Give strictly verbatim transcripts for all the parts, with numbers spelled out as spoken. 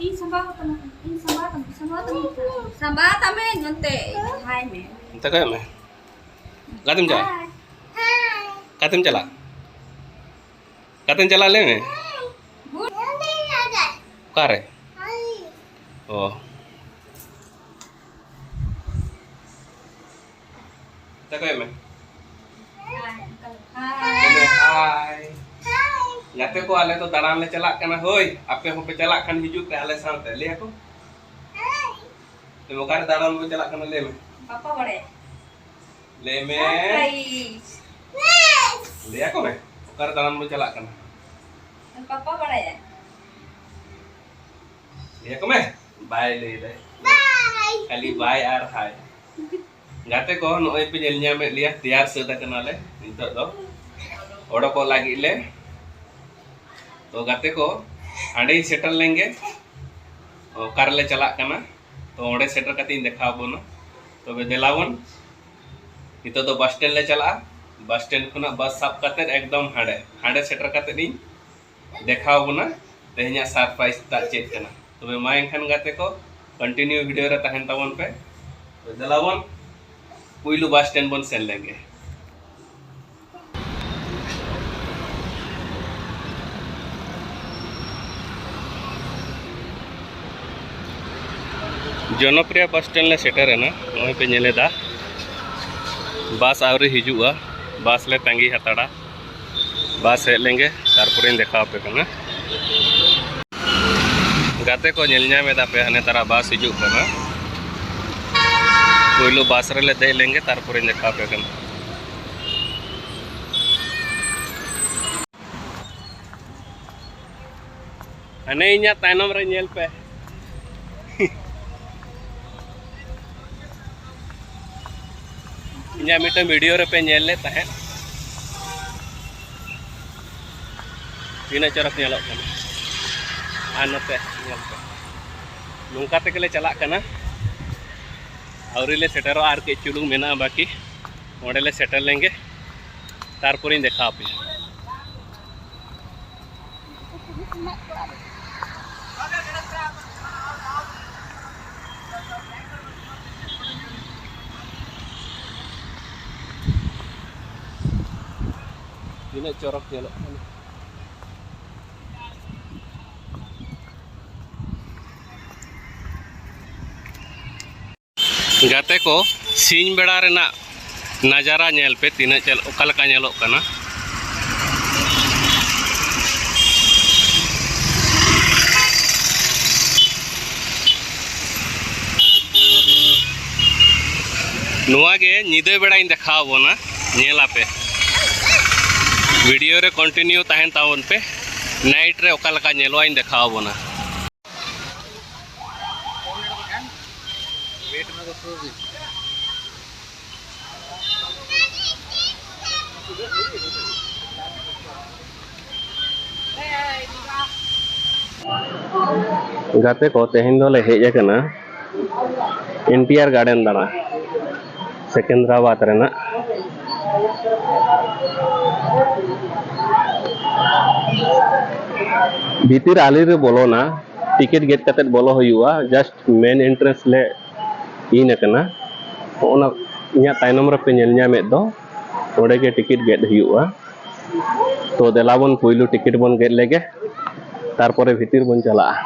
ᱤᱧ ᱥᱟᱢᱵᱟᱣ ᱠᱟᱛᱟᱢᱟ, ᱤᱧ ᱥᱟᱢᱵᱟᱣ ᱠᱟᱛᱟᱢᱟ, ᱥᱟᱢᱵᱟᱣ ᱠᱟᱛᱟᱢᱟ, ᱥᱟᱢᱵᱟᱣ ᱠᱟᱛᱟᱢᱟ, ᱚᱱᱛᱮ ᱦᱟᱭ ᱢᱮ᱾ ᱚᱱᱛᱮ ᱠᱚᱭᱚᱜ ᱢᱮ᱾ ᱚᱠᱟᱛᱮᱢ ᱪᱟᱞᱟᱜ? ᱦᱟᱭ᱾ ᱦᱟᱭ᱾ ᱚᱠᱟᱛᱮᱢ ᱪᱟᱞᱟᱜ? ᱚᱠᱟᱛᱮᱢ ᱪᱟᱞᱟᱜ ᱞᱟᱹᱭ ᱢᱮ? ᱵᱩᱴ᱾ ᱚᱠᱟᱨᱮ? ᱦᱟᱭ᱾ ᱚ᱾ ᱚᱱᱛᱮ ᱠᱚᱭᱚᱜ ᱢᱮ᱾ ᱦᱟᱭ᱾ ᱞᱟᱹᱭ ᱢᱮ, ᱦᱟᱭ᱾ ᱜᱟᱛᱮ ᱠᱚ, ᱟᱞᱮ ᱫᱚ ᱫᱟᱬᱟᱱ ᱞᱮ ᱪᱟᱞᱟᱜ ᱠᱟᱱᱟ᱾ ᱦᱳᱭ, ᱟᱯᱮ ᱦᱚᱸᱯᱮ ᱪᱟᱞᱟᱜ ᱠᱷᱟᱱ ᱦᱤᱡᱩᱜ ᱯᱮ ᱟᱞᱮ ᱥᱟᱶᱛᱮ᱾ ᱞᱟᱹᱭ ᱟᱠᱚ᱾ ᱞᱟᱹᱭ ᱢᱮ, ᱚᱠᱟᱨᱮ ᱫᱟᱬᱟᱱ ᱵᱚᱱ ᱪᱟᱞᱟᱜ ᱠᱟᱱᱟ? ᱞᱟᱹᱭ ᱢᱮ᱾ ᱵᱟᱯᱟ ᱵᱟᱲᱟᱭᱟ᱾ ᱞᱟᱹᱭ ᱢᱮ᱾ ᱥᱟᱨᱯᱨᱟᱭᱤᱡᱽ᱾ ᱞᱟᱹᱭ ᱟᱠᱚ ᱢᱮ, ᱚᱠᱟᱨᱮ ᱫᱟᱬᱟᱱ ᱵᱚᱱ ᱪᱟᱞᱟᱜ ᱠᱟᱱᱟ? ᱵᱟᱯᱟ ᱵᱟᱲᱟᱭᱟ᱾ ᱞᱟᱹᱭ ᱟᱠᱚ ᱢᱮ, ᱵᱟᱭ ᱞᱟᱹᱭ ᱫᱟᱭ᱾ ᱵᱟᱭ᱾ ᱠᱷᱟᱹᱞᱤ ᱵᱟᱭ ᱟᱨ ᱦᱟᱭ᱾ ᱜᱟᱛᱮ ᱠᱚ, ᱱᱚᱜᱼᱚᱭ ᱯᱮ ᱧᱮᱞ ᱧᱟᱢᱮᱫ ᱞᱮᱭᱟ, ᱛᱮᱭᱟᱨ ᱥᱟᱹᱛ ᱟᱠᱟᱱᱟᱞᱮ ᱱᱤᱛᱚᱜ ᱫᱚ ᱚᱰᱚᱠᱚᱜ ᱞᱟᱹᱜᱤᱫ ᱞᱮ᱾ ᱛᱚ ᱜᱟᱛᱮ ᱠᱚ, ᱦᱟᱸᱰᱮᱧ ᱥᱮᱴᱮᱨ ᱞᱮᱱ ᱜᱮ, ᱚᱠᱟ ᱨᱮᱞᱮ ᱪᱟᱞᱟᱜ ᱠᱟᱱᱟ᱾ ᱛᱚ ᱚᱸᱰᱮ ᱥᱮᱴᱮᱨ ᱠᱟᱛᱮ ᱤᱧ ᱫᱮᱠᱷᱟᱣ ᱟᱵᱚᱱᱟ᱾ ᱛᱚᱵᱮ ᱫᱮᱞᱟ ᱵᱚᱱ, ᱱᱤᱛᱚᱜ ᱫᱚ ᱵᱟᱥ ᱥᱴᱮᱱᱰ ᱞᱮ ᱪᱟᱞᱟᱜᱼᱟ᱾ ᱵᱟᱥ ᱥᱴᱮᱱᱰ ᱠᱷᱚᱱᱟᱜ ᱵᱟᱥ ᱥᱟᱵ ᱠᱟᱛᱮ ᱮᱠᱫᱚᱢ ᱦᱟᱸᱰᱮ, ᱦᱟᱸᱰᱮ ᱥᱮᱴᱮᱨ ᱠᱟᱛᱮ ᱤᱧ ᱫᱮᱠᱷᱟᱣ ᱟᱵᱚᱱᱟ ᱛᱮᱦᱮᱧᱟᱜ ᱥᱟᱨᱯᱨᱟᱭᱤᱡᱽ ᱴᱟᱜ ᱪᱮᱫ ᱠᱟᱱᱟ᱾ ᱛᱚᱵᱮ ᱢᱟ ᱮᱱᱠᱷᱟᱱ ᱜᱟᱛᱮ ᱠᱚ, ᱠᱚᱱᱴᱤᱱᱤᱭᱩ ᱵᱷᱤᱰᱤᱭᱳ ᱨᱮ ᱛᱟᱦᱮᱱ ᱛᱟᱵᱚᱱ ᱯᱮ᱾ ᱛᱚ ᱫᱮᱞᱟ ᱵᱚᱱ ᱯᱩᱭᱞᱩ ᱵᱟᱥ ᱥᱴᱮᱱᱰ ᱵᱚᱱ ᱥᱮᱱ ᱞᱮᱱ ᱜᱮ᱾ ᱡᱚᱱᱚᱯᱨᱤᱭᱟ ᱵᱟᱥ ᱥᱴᱮᱱᱰ ᱞᱮ ᱥᱮᱴᱮᱨ ᱮᱱᱟ᱾ ᱱᱚᱜᱼᱚᱭ ᱯᱮ ᱧᱮᱞᱮᱫᱟ, ᱵᱟᱥ ᱟᱹᱣᱨᱤ ᱦᱤᱡᱩᱜᱼᱟ, ᱵᱟᱥ ᱞᱮ ᱛᱟᱺᱜᱤ ᱦᱟᱛᱟᱲᱟ᱾ ᱵᱟᱥ ᱦᱮᱡ ᱞᱮᱱᱜᱮ, ᱛᱟᱨᱯᱚᱨᱮᱧ ᱫᱮᱠᱷᱟᱣ ᱟᱯᱮ ᱠᱟᱱᱟ᱾ ᱜᱟᱛᱮ ᱠᱚ, ᱧᱮᱞ ᱧᱟᱢ ᱮᱫᱟ ᱯᱮ, ᱦᱟᱱᱮ ᱛᱟᱨᱟ ᱵᱟᱥ ᱦᱤᱡᱩᱜ ᱠᱟᱱᱟ᱾ ᱯᱳᱭᱞᱳ ᱵᱟᱥ ᱨᱮᱞᱮ ᱫᱮᱡ ᱞᱮᱱᱜᱮ, ᱛᱟᱨᱯᱚᱨᱮᱧ ᱫᱮᱠᱷᱟᱣ ᱟᱯᱮ ᱠᱟᱱᱟ᱾ ᱦᱟᱱᱮ ᱤᱧᱟᱹᱜ ᱛᱟᱭᱱᱚᱢ ᱨᱮ ᱧᱮᱞ ᱯᱮ᱾ ᱤᱧᱟᱹᱜ ᱢᱤᱫᱴᱟᱝ ᱵᱷᱤᱰᱤᱭᱳ ᱨᱮᱯᱮ ᱧᱮᱞ ᱞᱮᱫ ᱛᱟᱦᱮᱸᱫ, ᱛᱤᱱᱟᱹᱜ ᱪᱚᱨᱚᱠ ᱧᱮᱞᱚᱜ ᱠᱟᱱᱟ᱾ ᱟᱨ ᱱᱚᱛᱮ ᱧᱮᱞ ᱯᱮ, ᱱᱚᱝᱠᱟ ᱛᱮᱜᱮ ᱞᱮ ᱪᱟᱞᱟᱜ ᱠᱟᱱᱟ᱾ ᱟᱹᱣᱨᱤ ᱞᱮ ᱥᱮᱴᱮᱨᱚᱜᱼᱟ, ᱟᱨ ᱠᱟᱹᱡ ᱪᱩᱞᱩᱝ ᱢᱮᱱᱟᱜᱼᱟ ᱵᱟᱹᱠᱤ᱾ ᱚᱸᱰᱮ ᱞᱮ ᱥᱮᱴᱮᱨ ᱞᱮᱱᱜᱮ, ᱛᱟᱨᱯᱚᱨᱮᱧ ᱫᱮᱠᱷᱟᱣ ᱟᱯᱮᱭᱟ᱾ ᱛᱤᱱᱟᱹᱜ ᱪᱚᱨᱚᱠ ᱧᱮᱞᱚᱜ ᱠᱟᱱᱟ᱾ ᱜᱟᱛᱮ ᱠᱚ, ᱥᱤᱧ ᱵᱮᱲᱟ ᱨᱮᱱᱟᱜ ᱱᱟᱡᱟᱨᱟ ᱧᱮᱞ ᱯᱮ, ᱛᱤᱱᱟᱹᱜ ᱪᱮᱫ, ᱚᱠᱟ ᱞᱮᱠᱟ ᱧᱮᱞᱚᱜ ᱠᱟᱱᱟ᱾ ᱱᱚᱣᱟ ᱜᱮ ᱧᱤᱫᱟᱹ ᱵᱮᱲᱟᱧ ᱫᱮᱠᱷᱟᱣ ᱵᱚᱱᱟ, ᱧᱮᱞ ᱟᱯᱮ᱾ ᱵᱷᱤᱰᱤᱭᱳ ᱨᱮ ᱠᱚᱱᱴᱤᱱᱤᱭᱩ ᱛᱟᱦᱮᱱ ᱛᱟᱵᱚᱱ ᱯᱮ, ᱱᱟᱭᱤᱴ ᱨᱮ ᱚᱠᱟ ᱞᱮᱠᱟ ᱧᱮᱞᱚᱜᱼᱟ ᱤᱧ ᱫᱮᱠᱷᱟᱣ ᱵᱚᱱᱟ᱾ ᱜᱟᱛᱮ ᱠᱚ, ᱛᱮᱦᱮᱧ ᱫᱚᱞᱮ ᱦᱮᱡ ᱟᱠᱟᱱᱟ ᱮᱱ ᱴᱤ ᱟᱨ ᱜᱟᱨᱰᱮᱱ ᱫᱟᱬᱟ, ᱥᱮᱠᱮᱱᱫᱨᱟᱵᱟᱫᱽ ᱨᱮᱱᱟᱜ᱾ ᱵᱷᱤᱛᱤᱨ ᱟᱞᱮ ᱨᱮ ᱵᱚᱞᱚᱱᱟ, ᱴᱤᱠᱤᱴ ᱜᱮᱫ ᱠᱟᱛᱮᱫ ᱵᱚᱞᱚ ᱦᱩᱭᱩᱜᱼᱟ᱾ ᱡᱟᱥᱴ ᱢᱮᱱ ᱮᱱᱴᱨᱮᱱᱥ ᱞᱮ ᱤᱱ ᱟᱠᱟᱱᱟ᱾ ᱚᱱᱟ ᱤᱧᱟᱹᱜ ᱛᱟᱭᱱᱚᱢ ᱨᱮᱯᱮ ᱧᱮᱞ ᱧᱟᱢᱮᱫ ᱫᱚ, ᱚᱸᱰᱮ ᱜᱮ ᱴᱤᱠᱤᱴ ᱜᱮᱫ ᱦᱩᱭᱩᱜᱼᱟ᱾ ᱛᱚ ᱫᱮᱞᱟ ᱵᱚᱱ ᱯᱩᱭᱞᱩ ᱴᱤᱠᱤᱴ ᱵᱚᱱ ᱜᱮᱫ ᱞᱮᱜᱮ, ᱛᱟᱨᱯᱚᱨᱮ ᱵᱷᱤᱛᱤᱨ ᱵᱚᱱ ᱪᱟᱞᱟᱜᱼᱟ᱾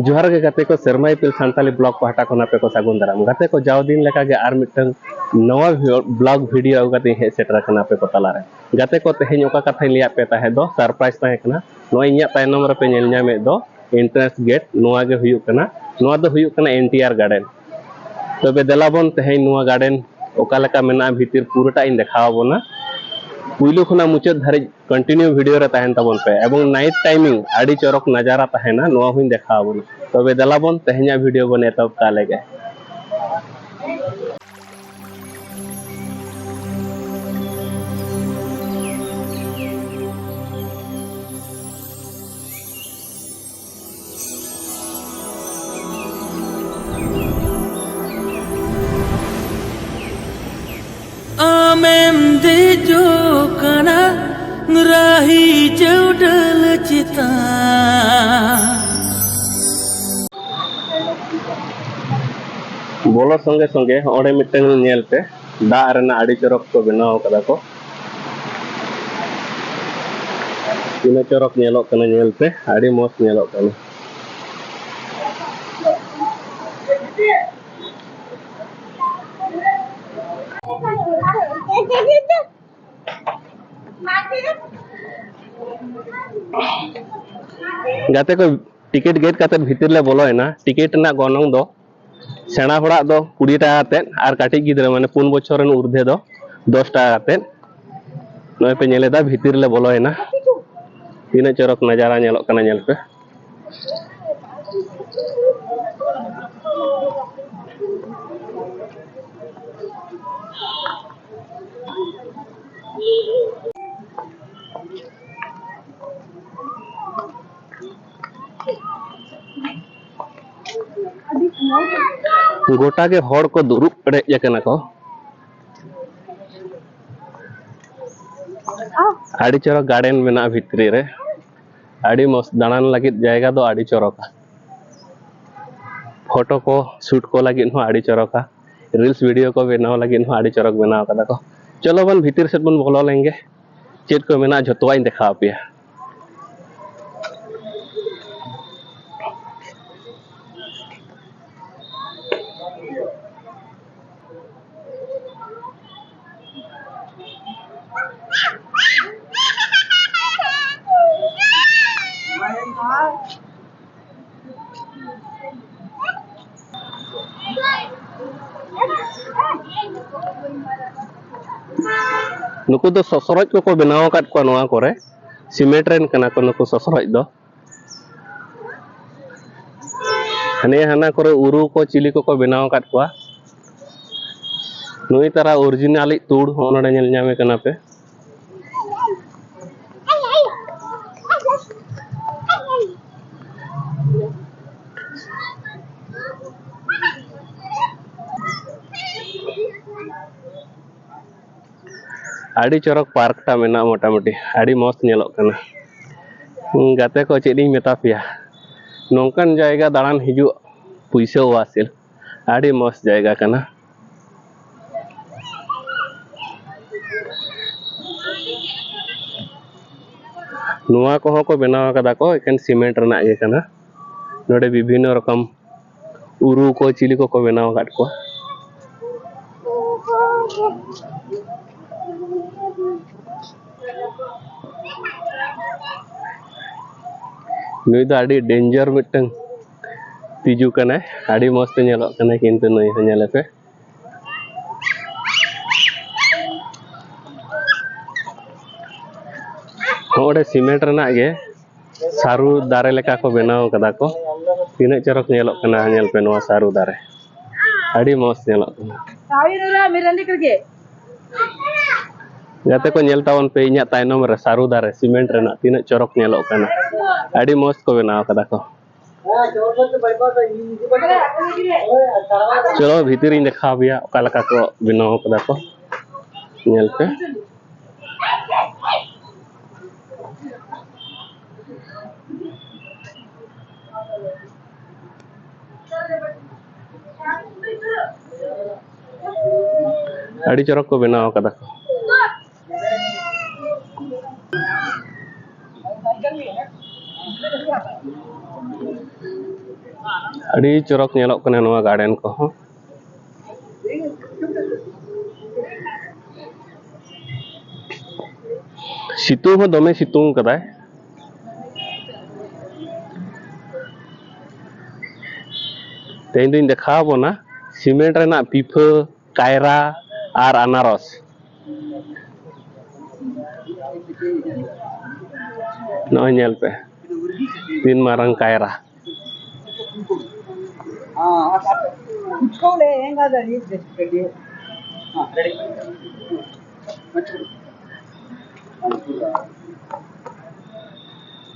ᱡᱚᱦᱟᱨ ᱜᱮ ᱜᱟᱛᱮ ᱠᱚ, ᱥᱮᱨᱢᱟ ᱤᱯᱤᱞ ᱥᱟᱱᱛᱟᱞᱤ ᱵᱞᱚᱜ ᱯᱟᱦᱴᱟ ᱠᱷᱚᱱ ᱟᱯᱮ ᱠᱚ ᱥᱟᱹᱜᱩᱱ ᱫᱟᱨᱟᱢ᱾ ᱜᱟᱛᱮ ᱠᱚ, ᱡᱟᱣ ᱫᱤᱱ ᱞᱮᱠᱟᱜᱮ ᱟᱨ ᱢᱤᱫᱴᱟᱝ ᱱᱟᱣᱟ ᱵᱷᱤ-, ᱵᱞᱚᱜ ᱵᱷᱤᱰᱤᱭᱳ ᱟᱹᱜᱩ ᱠᱟᱛᱮ ᱤᱧ ᱦᱮᱡ ᱥᱮᱴᱮᱨ ᱟᱠᱟᱱᱟ ᱟᱯᱮ ᱠᱚ ᱛᱟᱞᱟᱨᱮ᱾ ᱜᱟᱛᱮ ᱠᱚ, ᱛᱮᱦᱮᱧ ᱚᱠᱟ ᱠᱟᱛᱷᱟᱧ ᱞᱟᱹᱭᱟᱫ ᱯᱮ ᱛᱟᱦᱮᱸᱫ ᱫᱚ ᱥᱟᱨᱯᱨᱟᱭᱤᱡᱽ ᱛᱟᱦᱮᱸ ᱠᱟᱱᱟ᱾ ᱱᱚᱜᱼᱚᱭ ᱤᱧᱟᱹᱜ ᱛᱟᱭᱱᱚᱢ ᱨᱮᱯᱮ ᱧᱮᱞ ᱧᱟᱢᱮᱫ ᱫᱚ ᱮᱱᱴᱨᱟᱱᱥ ᱜᱮᱴ, ᱱᱚᱣᱟ ᱜᱮ ᱦᱩᱭᱩᱜ ᱠᱟᱱᱟ, ᱱᱚᱣᱟ ᱫᱚ ᱦᱩᱭᱩᱜ ᱠᱟᱱᱟ ᱮᱱ ᱴᱤ ᱟᱨ ᱜᱟᱨᱰᱮᱱ᱾ ᱛᱚᱵᱮ ᱫᱮᱞᱟ ᱵᱚᱱ ᱛᱮᱦᱮᱧ ᱱᱚᱣᱟ ᱜᱟᱨᱰᱮᱱ ᱚᱠᱟ ᱞᱮᱠᱟ ᱢᱮᱱᱟᱜᱼᱟ ᱵᱷᱤᱛᱤᱨ, ᱯᱩᱨᱟᱹᱴᱟᱜ ᱤᱧ ᱫᱮᱠᱷᱟᱣ ᱟᱵᱚᱱᱟ᱾ ᱯᱩᱭᱞᱩ ᱠᱷᱚᱱᱟᱜ ᱢᱩᱪᱟᱹᱫ ᱫᱷᱟᱹᱨᱤᱡ ᱠᱚᱱᱴᱤᱱᱤᱭᱩ ᱵᱷᱤᱰᱤᱭᱳ ᱨᱮ ᱛᱟᱦᱮᱱ ᱛᱟᱵᱚᱱ ᱯᱮ, ᱮᱵᱚᱝ ᱱᱟᱭᱤᱴ ᱴᱟᱭᱢᱤᱝ ᱟᱹᱰᱤ ᱪᱚᱨᱚᱠ ᱱᱟᱡᱟᱨᱟ ᱛᱟᱦᱮᱱᱟ, ᱱᱚᱣᱟ ᱦᱚᱸᱧ ᱫᱮᱠᱷᱟᱣ ᱟᱵᱚᱱᱟ᱾ ᱛᱚᱵᱮ ᱫᱮᱞᱟ ᱵᱚᱱ ᱛᱮᱦᱮᱧᱟᱜ ᱵᱷᱤᱰᱤᱭᱳ ᱵᱚᱱ ᱮᱛᱚᱦᱚᱵ ᱠᱟᱜ ᱞᱮᱜᱮ᱾ ᱟᱢᱮᱢ ᱫᱮᱡᱚᱜ ᱠᱟᱱᱟ ᱨᱟᱦᱤ ᱪᱟᱹᱣᱰᱟᱹᱞ ᱪᱮᱛᱟᱱ᱾ ᱵᱚᱞᱚ ᱥᱚᱸᱜᱮ ᱥᱚᱸᱜᱮ ᱚᱸᱰᱮ ᱢᱤᱫᱴᱟᱝ ᱧᱮᱞ ᱯᱮ, ᱫᱟᱜ ᱨᱮᱱᱟᱜ ᱟᱹᱰᱤ ᱪᱚᱨᱚᱠ ᱠᱚ ᱵᱮᱱᱟᱣ ᱠᱟᱫᱟ ᱠᱚ᱾ ᱛᱤᱱᱟᱹᱜ ᱪᱚᱨᱚᱠ ᱧᱮᱞᱚᱜ ᱠᱟᱱᱟ, ᱧᱮᱞ ᱯᱮ, ᱟᱹᱰᱤ ᱢᱚᱡᱽ ᱧᱮᱞᱚᱜ ᱠᱟᱱᱟ᱾ ᱜᱟᱛᱮ ᱠᱚ, ᱴᱤᱠᱤᱴ ᱜᱮᱫ ᱠᱟᱛᱮᱫ ᱵᱷᱤᱛᱤᱨ ᱞᱮ ᱵᱚᱞᱚᱭᱮᱱᱟ᱾ ᱴᱤᱠᱤᱴ ᱨᱮᱱᱟᱜ ᱜᱚᱱᱚᱝ ᱫᱚ ᱥᱮᱬᱟ ᱦᱚᱲᱟᱜ ᱫᱚ ᱠᱩᱲᱤ ᱴᱟᱠᱟ ᱠᱟᱛᱮᱫ ᱟᱨ ᱠᱟᱹᱴᱤᱡ ᱜᱤᱫᱽᱨᱟᱹ, ᱢᱟᱱᱮ ᱯᱩᱱ ᱵᱚᱪᱷᱚᱨ ᱨᱮᱱ ᱩᱨᱫᱷᱮ ᱫᱚ ᱫᱚᱥ ᱴᱟᱠᱟ ᱠᱟᱛᱮᱫ᱾ ᱱᱚᱜᱼᱚᱭ ᱯᱮ ᱧᱮᱞᱮᱫᱟ, ᱵᱷᱤᱛᱤᱨ ᱨᱮᱞᱮ ᱵᱚᱞᱚᱭᱮᱱᱟ᱾ ᱛᱤᱱᱟᱹᱜ ᱪᱚᱨᱚᱠ ᱱᱟᱡᱟᱨᱟ ᱧᱮᱞᱚᱜ ᱠᱟᱱᱟ, ᱧᱮᱞ ᱯᱮ᱾ ᱜᱚᱴᱟ ᱜᱮ ᱦᱚᱲ ᱠᱚ ᱫᱩᱲᱩᱵ ᱯᱮᱨᱮᱡ ᱟᱠᱟᱱᱟ ᱠᱚ᱾ ᱟᱹᱰᱤ ᱪᱚᱨᱚᱠ ᱜᱟᱨᱰᱮᱱ ᱢᱮᱱᱟᱜᱼᱟ ᱵᱷᱤᱛᱨᱤ ᱨᱮ᱾ ᱟᱹᱰᱤ ᱢᱚᱡᱽ ᱫᱟᱬᱟᱱ ᱞᱟᱹᱜᱤᱫ ᱡᱟᱭᱜᱟ ᱫᱚ ᱟᱹᱰᱤ ᱪᱚᱨᱚᱠᱟ᱾ ᱯᱷᱳᱴᱳ ᱠᱚ ᱥᱩᱴ ᱠᱚ ᱞᱟᱹᱜᱤᱫ ᱦᱚᱸ ᱟᱹᱰᱤ ᱪᱚᱨᱚᱠᱟ᱾ ᱨᱤᱞᱥ ᱵᱷᱤᱰᱤᱭᱳ ᱠᱚ ᱵᱮᱱᱟᱣ ᱞᱟᱹᱜᱤᱫ ᱦᱚᱸ ᱟᱹᱰᱤ ᱪᱚᱨᱚᱠ ᱵᱮᱱᱟᱣ ᱠᱟᱫᱟ ᱠᱚ᱾ ᱪᱚᱞᱚ ᱵᱚᱱ ᱵᱷᱤᱛᱤᱨ ᱥᱮᱫ ᱵᱚᱱ ᱵᱚᱞᱚ ᱞᱮᱱ ᱜᱮ, ᱪᱮᱫ ᱠᱚ ᱢᱮᱱᱟᱜᱼᱟ ᱡᱷᱚᱛᱚᱣᱟᱜ ᱤᱧ ᱫᱮᱠᱷᱟᱣ ᱟᱯᱮᱭᱟ᱾ ᱱᱩᱠᱩ ᱫᱚ ᱥᱚᱥᱨᱚᱡ ᱠᱚᱠᱚ ᱵᱮᱱᱟᱣ ᱟᱠᱟᱫ ᱠᱚᱣᱟ ᱱᱚᱣᱟ ᱠᱚᱨᱮ᱾ ᱥᱤᱢᱮᱱᱴ ᱨᱮᱱ ᱠᱟᱱᱟ ᱠᱚ ᱱᱩᱠᱩ ᱥᱚᱥᱨᱚᱡ ᱫᱚ᱾ ᱦᱟᱱᱮ ᱦᱟᱱᱟ ᱠᱚᱨᱮ ᱩᱨᱩ ᱠᱚ ᱪᱤᱞᱤ ᱠᱚᱠᱚ ᱵᱮᱱᱟᱣ ᱟᱠᱟᱫ ᱠᱚᱣᱟ᱾ ᱱᱩᱭ ᱛᱟᱨᱟ ᱚᱨᱤᱡᱤᱱᱟᱞᱤᱡ ᱛᱩᱲ ᱦᱚᱸ ᱱᱚᱰᱮ ᱧᱮᱞ ᱧᱟᱢᱮ ᱠᱟᱱᱟ ᱯᱮ᱾ ᱟᱹᱰᱤ ᱪᱚᱨᱚᱠ ᱯᱟᱨᱠ ᱴᱟ ᱢᱮᱱᱟᱜᱼᱟ, ᱢᱚᱴᱟᱢᱩᱴᱤ ᱟᱹᱰᱤ ᱢᱚᱡᱽ ᱧᱮᱞᱚᱜ ᱠᱟᱱᱟ᱾ ᱦᱩᱸ, ᱜᱟᱛᱮ ᱠᱚ, ᱪᱮᱫ ᱤᱧ ᱢᱮᱛᱟ ᱯᱮᱭᱟ, ᱱᱚᱝᱠᱟᱱ ᱡᱟᱭᱜᱟ ᱫᱟᱬᱟᱱ ᱦᱤᱡᱩᱜ ᱯᱩᱭᱥᱟᱹ ᱣᱟᱥᱤᱞ, ᱟᱹᱰᱤ ᱢᱚᱡᱽ ᱡᱟᱭᱜᱟ ᱠᱟᱱᱟ᱾ ᱱᱚᱣᱟ ᱠᱚᱦᱚᱸ ᱠᱚ ᱵᱮᱱᱟᱣ ᱟᱠᱟᱫᱟ ᱠᱚ, ᱮᱠᱮᱱ ᱥᱤᱢᱮᱱᱴ ᱨᱮᱱᱟᱜ ᱜᱮ ᱠᱟᱱᱟ᱾ ᱱᱚᱰᱮ ᱵᱤᱵᱷᱤᱱᱱᱚ ᱨᱚᱠᱚᱢ ᱩᱨᱩ ᱠᱚ, ᱪᱤᱞᱤ ᱠᱚᱠᱚ ᱵᱮᱱᱟᱣ ᱟᱠᱟᱫ ᱠᱚᱣᱟ᱾ ᱱᱩᱭ ᱫᱚ ᱟᱹᱰᱤ ᱰᱮᱧᱡᱟᱨ ᱢᱤᱫᱴᱟᱝ ᱛᱤᱡᱩ ᱠᱟᱱᱟᱭ, ᱟᱹᱰᱤ ᱢᱚᱡᱽ ᱛᱮ ᱧᱮᱞᱚᱜ ᱠᱟᱱᱟᱭ, ᱠᱤᱱᱛᱩ ᱱᱩᱭ ᱦᱚᱸ ᱧᱮᱞᱮ ᱯᱮ᱾ ᱱᱚᱜᱼᱚᱸᱰᱮ ᱥᱤᱢᱮᱱᱴ ᱨᱮᱱᱟᱜ ᱜᱮ ᱥᱟᱹᱨᱩ ᱫᱟᱨᱮ ᱞᱮᱠᱟ ᱠᱚ ᱵᱮᱱᱟᱣ ᱠᱟᱫᱟ ᱠᱚ᱾ ᱛᱤᱱᱟᱹᱜ ᱪᱚᱨᱚᱠ ᱧᱮᱞᱚᱜ ᱠᱟᱱᱟ, ᱧᱮᱞ ᱯᱮ ᱱᱚᱣᱟ ᱥᱟᱹᱨᱩ ᱫᱟᱨᱮ, ᱟᱹᱰᱤ ᱢᱚᱡᱽ ᱧᱮᱞᱚᱜ ᱠᱟᱱᱟ᱾ ᱜᱟᱛᱮ ᱠᱚ, ᱧᱮᱞ ᱛᱟᱵᱚᱱ ᱯᱮ ᱤᱧᱟᱹᱜ ᱛᱟᱭᱱᱚᱢ ᱨᱮ ᱥᱟᱹᱨᱩ ᱫᱟᱨᱮ ᱥᱤᱢᱮᱱᱴ ᱨᱮᱱᱟᱜ ᱛᱤᱱᱟᱹᱜ ᱪᱚᱨᱚᱠ ᱧᱮᱞᱚᱜ ᱠᱟᱱᱟ, ᱟᱹᱰᱤ ᱢᱚᱡᱽ ᱠᱚ ᱵᱮᱱᱟᱣ ᱠᱟᱫᱟ ᱠᱚ᱾ ᱪᱚᱞᱚ ᱵᱷᱤᱛᱤᱨ ᱤᱧ ᱫᱮᱠᱷᱟᱣ ᱟᱯᱮᱭᱟ ᱚᱠᱟ ᱞᱮᱠᱟ ᱠᱚ ᱵᱮᱱᱟᱣ ᱠᱟᱫᱟ ᱠᱚ, ᱧᱮᱞ ᱯᱮ᱾ ᱟᱹᱰᱤ ᱪᱚᱨᱚᱠ ᱠᱚ ᱵᱮᱱᱟᱣ ᱠᱟᱫᱟ ᱠᱚ᱾ ᱟᱹᱰᱤ ᱪᱚᱨᱚᱠ ᱧᱮᱞᱚᱜ ᱠᱟᱱᱟ ᱱᱚᱣᱟ ᱜᱟᱨᱰᱮᱱ ᱠᱚᱦᱚᱸ᱾ ᱥᱤᱛᱩᱝ ᱦᱚᱸ ᱫᱚᱢᱮ ᱥᱤᱛᱩᱝ ᱠᱟᱫᱟᱭ᱾ ᱛᱮᱦᱮᱧ ᱫᱚᱧ ᱫᱮᱠᱷᱟᱣ ᱟᱵᱚᱱᱟ ᱥᱤᱢᱮᱱᱴ ᱨᱮᱱᱟᱜ ᱯᱤᱯᱷᱟᱹ, ᱠᱟᱭᱨᱟ ᱟᱨ ᱟᱱᱟᱨᱚᱥ᱾ ᱱᱚᱜᱼᱚᱭ ᱧᱮᱞ ᱯᱮ, ᱛᱤᱱ ᱢᱟᱨᱟᱝ ᱠᱟᱭᱨᱟ᱾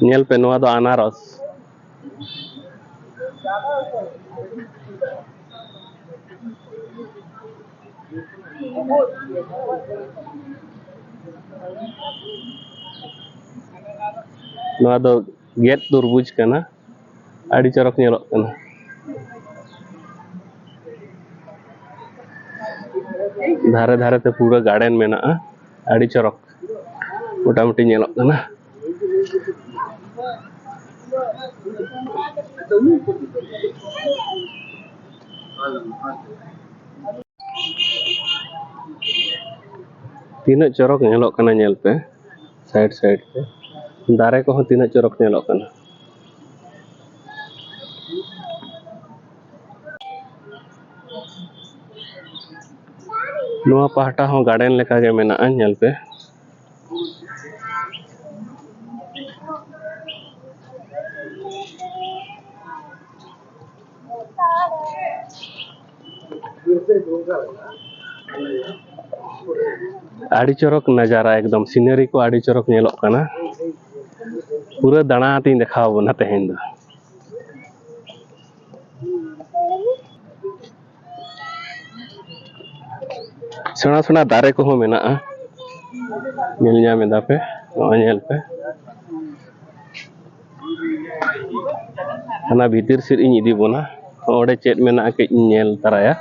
ᱧᱮᱞ ᱯᱮ, ᱱᱚᱣᱟ ᱫᱚ ᱟᱱᱟᱨᱚᱥ᱾ ᱱᱚᱣᱟ ᱫᱚ ᱜᱮᱫ ᱛᱩᱨᱵᱩᱡᱽ ᱠᱟᱱᱟ, ᱟᱹᱰᱤ ᱪᱚᱨᱚᱠ ᱧᱮᱞᱚᱜ ᱠᱟᱱᱟ᱾ ᱫᱷᱟᱨᱮ ᱫᱷᱟᱨᱮ ᱛᱮ ᱯᱩᱨᱟᱹ ᱜᱟᱨᱰᱮᱱ ᱢᱮᱱᱟᱜᱼᱟ, ᱟᱹᱰᱤ ᱪᱚᱨᱚᱠ ᱢᱚᱴᱟᱢᱩᱴᱤ ᱧᱮᱞᱚᱜ ᱠᱟᱱᱟ᱾ ᱛᱤᱱᱟᱹᱜ ᱪᱚᱨᱚᱠ ᱧᱮᱞᱚᱜ ᱠᱟᱱᱟ, ᱧᱮᱞ ᱯᱮ, side side ᱛᱮ ᱫᱟᱨᱮ ᱠᱚᱦᱚᱸ ᱛᱤᱱᱟᱹᱜ ᱪᱚᱨᱚᱠ ᱧᱮᱞᱚᱜ ᱠᱟᱱᱟ᱾ ᱱᱚᱣᱟ ᱯᱟᱦᱴᱟ ᱦᱚᱸ garden ᱞᱮᱠᱟ ᱜᱮ ᱢᱮᱱᱟᱜᱼᱟ, ᱧᱮᱞ ᱯᱮ᱾ ᱟᱹᱰᱤ ᱪᱚᱨᱚᱠ ᱱᱟᱡᱟᱨᱟ, ᱮᱠᱫᱚᱢ scenery ᱠᱚ ᱟᱹᱰᱤ ᱪᱚᱨᱚᱠ ᱧᱮᱞᱚᱜ ᱠᱟᱱᱟ᱾ ᱯᱩᱨᱟᱹ ᱫᱟᱬᱟ ᱟᱛᱤᱧ ᱫᱮᱠᱷᱟᱣ ᱟᱵᱚᱱᱟ ᱛᱮᱦᱮᱧ ᱫᱚ᱾ ᱥᱮᱬᱟ ᱥᱮᱬᱟ ᱫᱟᱨᱮ ᱠᱚᱦᱚᱸ ᱢᱮᱱᱟᱜᱼᱟ, ᱧᱮᱞ ᱧᱟᱢ ᱮᱫᱟ ᱯᱮ, ᱱᱚᱜᱼᱚᱭ ᱧᱮᱞ ᱯᱮ᱾ ᱦᱟᱱᱟ ᱵᱷᱤᱛᱤᱨ ᱥᱮᱫ ᱤᱧ ᱤᱫᱤ ᱵᱚᱱᱟ, ᱚᱸᱰᱮ ᱪᱮᱫ ᱢᱮᱱᱟᱜᱼᱟ ᱠᱟᱹᱡ ᱤᱧ ᱧᱮᱞ ᱛᱟᱨᱟᱭᱟ᱾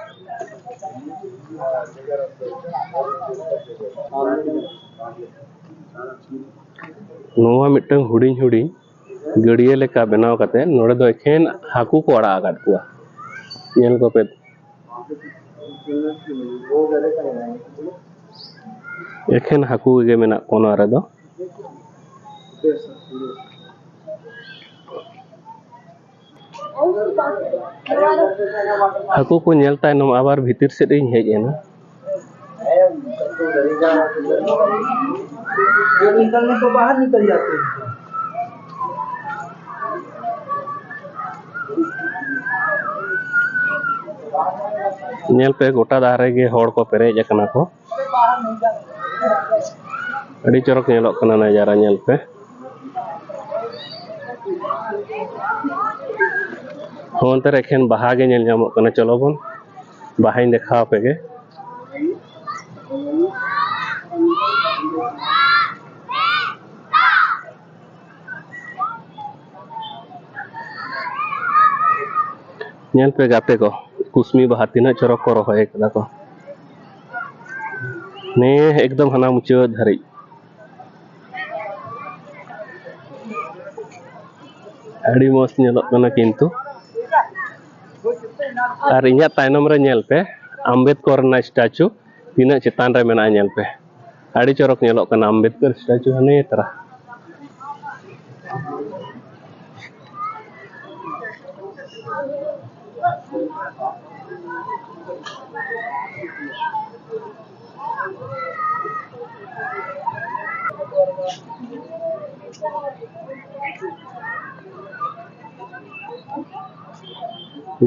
ᱱᱚᱣᱟ ᱢᱤᱫᱴᱟᱝ ᱦᱩᱰᱤᱧ ᱦᱩᱰᱤᱧ ᱜᱟᱹᱰᱭᱟᱹ ᱞᱮᱠᱟ ᱵᱮᱱᱟᱣ ᱠᱟᱛᱮ ᱱᱚᱰᱮ ᱫᱚ ᱮᱠᱷᱮᱱ ᱦᱟᱹᱠᱩ ᱠᱚ ᱟᱲᱟᱜ ᱟᱠᱟᱫ ᱠᱚᱣᱟ᱾ ᱧᱮᱞ ᱠᱚᱯᱮ, ᱮᱠᱷᱮᱱ ᱦᱟᱹᱠᱩ ᱜᱮ ᱢᱮᱱᱟᱜ ᱠᱚᱣᱟ ᱱᱚᱣᱟ ᱨᱮᱫᱚ᱾ ᱦᱟᱹᱠᱩ ᱠᱚ ᱧᱮᱞ ᱛᱟᱭᱱᱚᱢ ᱟᱵᱟᱨ ᱵᱷᱤᱛᱤᱨ ᱥᱮᱫ ᱤᱧ ᱦᱮᱡ ᱮᱱᱟ᱾ जो निकलने को बाहर निकल जाते हैं। ᱧᱮᱞ ᱯᱮ, ᱜᱚᱴᱟ ᱫᱟᱨᱮ ᱜᱮ ᱦᱚᱲ ᱠᱚ ᱯᱮᱨᱮᱡ ᱟᱠᱟᱱᱟ ᱠᱚ᱾ ᱟᱹᱰᱤ ᱪᱚᱨᱚᱠ ᱧᱮᱞᱚᱜ ᱠᱟᱱᱟ ᱱᱟᱡᱟᱨᱟ, ᱧᱮᱞ ᱯᱮ᱾ ᱦᱚᱸ, ᱚᱱᱛᱮ ᱨᱮ ᱮᱠᱷᱮᱱ ᱵᱟᱦᱟ ᱜᱮ ᱧᱮᱞ ᱧᱟᱢᱚᱜ ᱠᱟᱱᱟ᱾ ᱪᱚᱞᱚ ᱵᱚᱱ ᱵᱟᱦᱟᱧ ᱫᱮᱠᱷᱟᱣ ᱟᱯᱮ ᱜᱮ᱾ ᱧᱮᱞ ᱯᱮ ᱜᱟᱛᱮ ᱠᱚ, ᱠᱩᱥᱢᱤ ᱵᱟᱦᱟ ᱛᱤᱱᱟᱹᱜ ᱪᱚᱨᱚᱠ ᱠᱚ ᱨᱚᱦᱚᱭ ᱠᱟᱫᱟ ᱠᱚ᱾ ᱱᱮ ᱮᱠᱫᱚᱢ ᱦᱟᱱᱟ ᱢᱩᱪᱟᱹᱫ ᱫᱷᱟᱹᱨᱤᱡ᱾ ᱟᱹᱰᱤ ᱢᱚᱡᱽ ᱧᱮᱞᱚᱜ ᱠᱟᱱᱟ ᱠᱤᱱᱛᱩ᱾ ᱟᱨ ᱤᱧᱟᱹᱜ ᱛᱟᱭᱱᱚᱢ ᱨᱮ ᱧᱮᱞ ᱯᱮ, ᱟᱢᱵᱮᱫᱠᱚᱨ ᱨᱮᱱᱟᱜ ᱥᱴᱟᱪᱩ ᱛᱤᱱᱟᱹᱜ ᱪᱮᱛᱟᱱ ᱨᱮ ᱢᱮᱱᱟᱜᱼᱟ, ᱧᱮᱞ ᱯᱮ᱾ ᱟᱹᱰᱤ ᱪᱚᱨᱚᱠ ᱧᱮᱞᱚᱜ ᱠᱟᱱᱟ ᱟᱢᱵᱮᱫᱠᱚᱨ ᱥᱴᱟᱪᱩ, ᱦᱟᱱᱮ ᱛᱟᱨᱟ᱾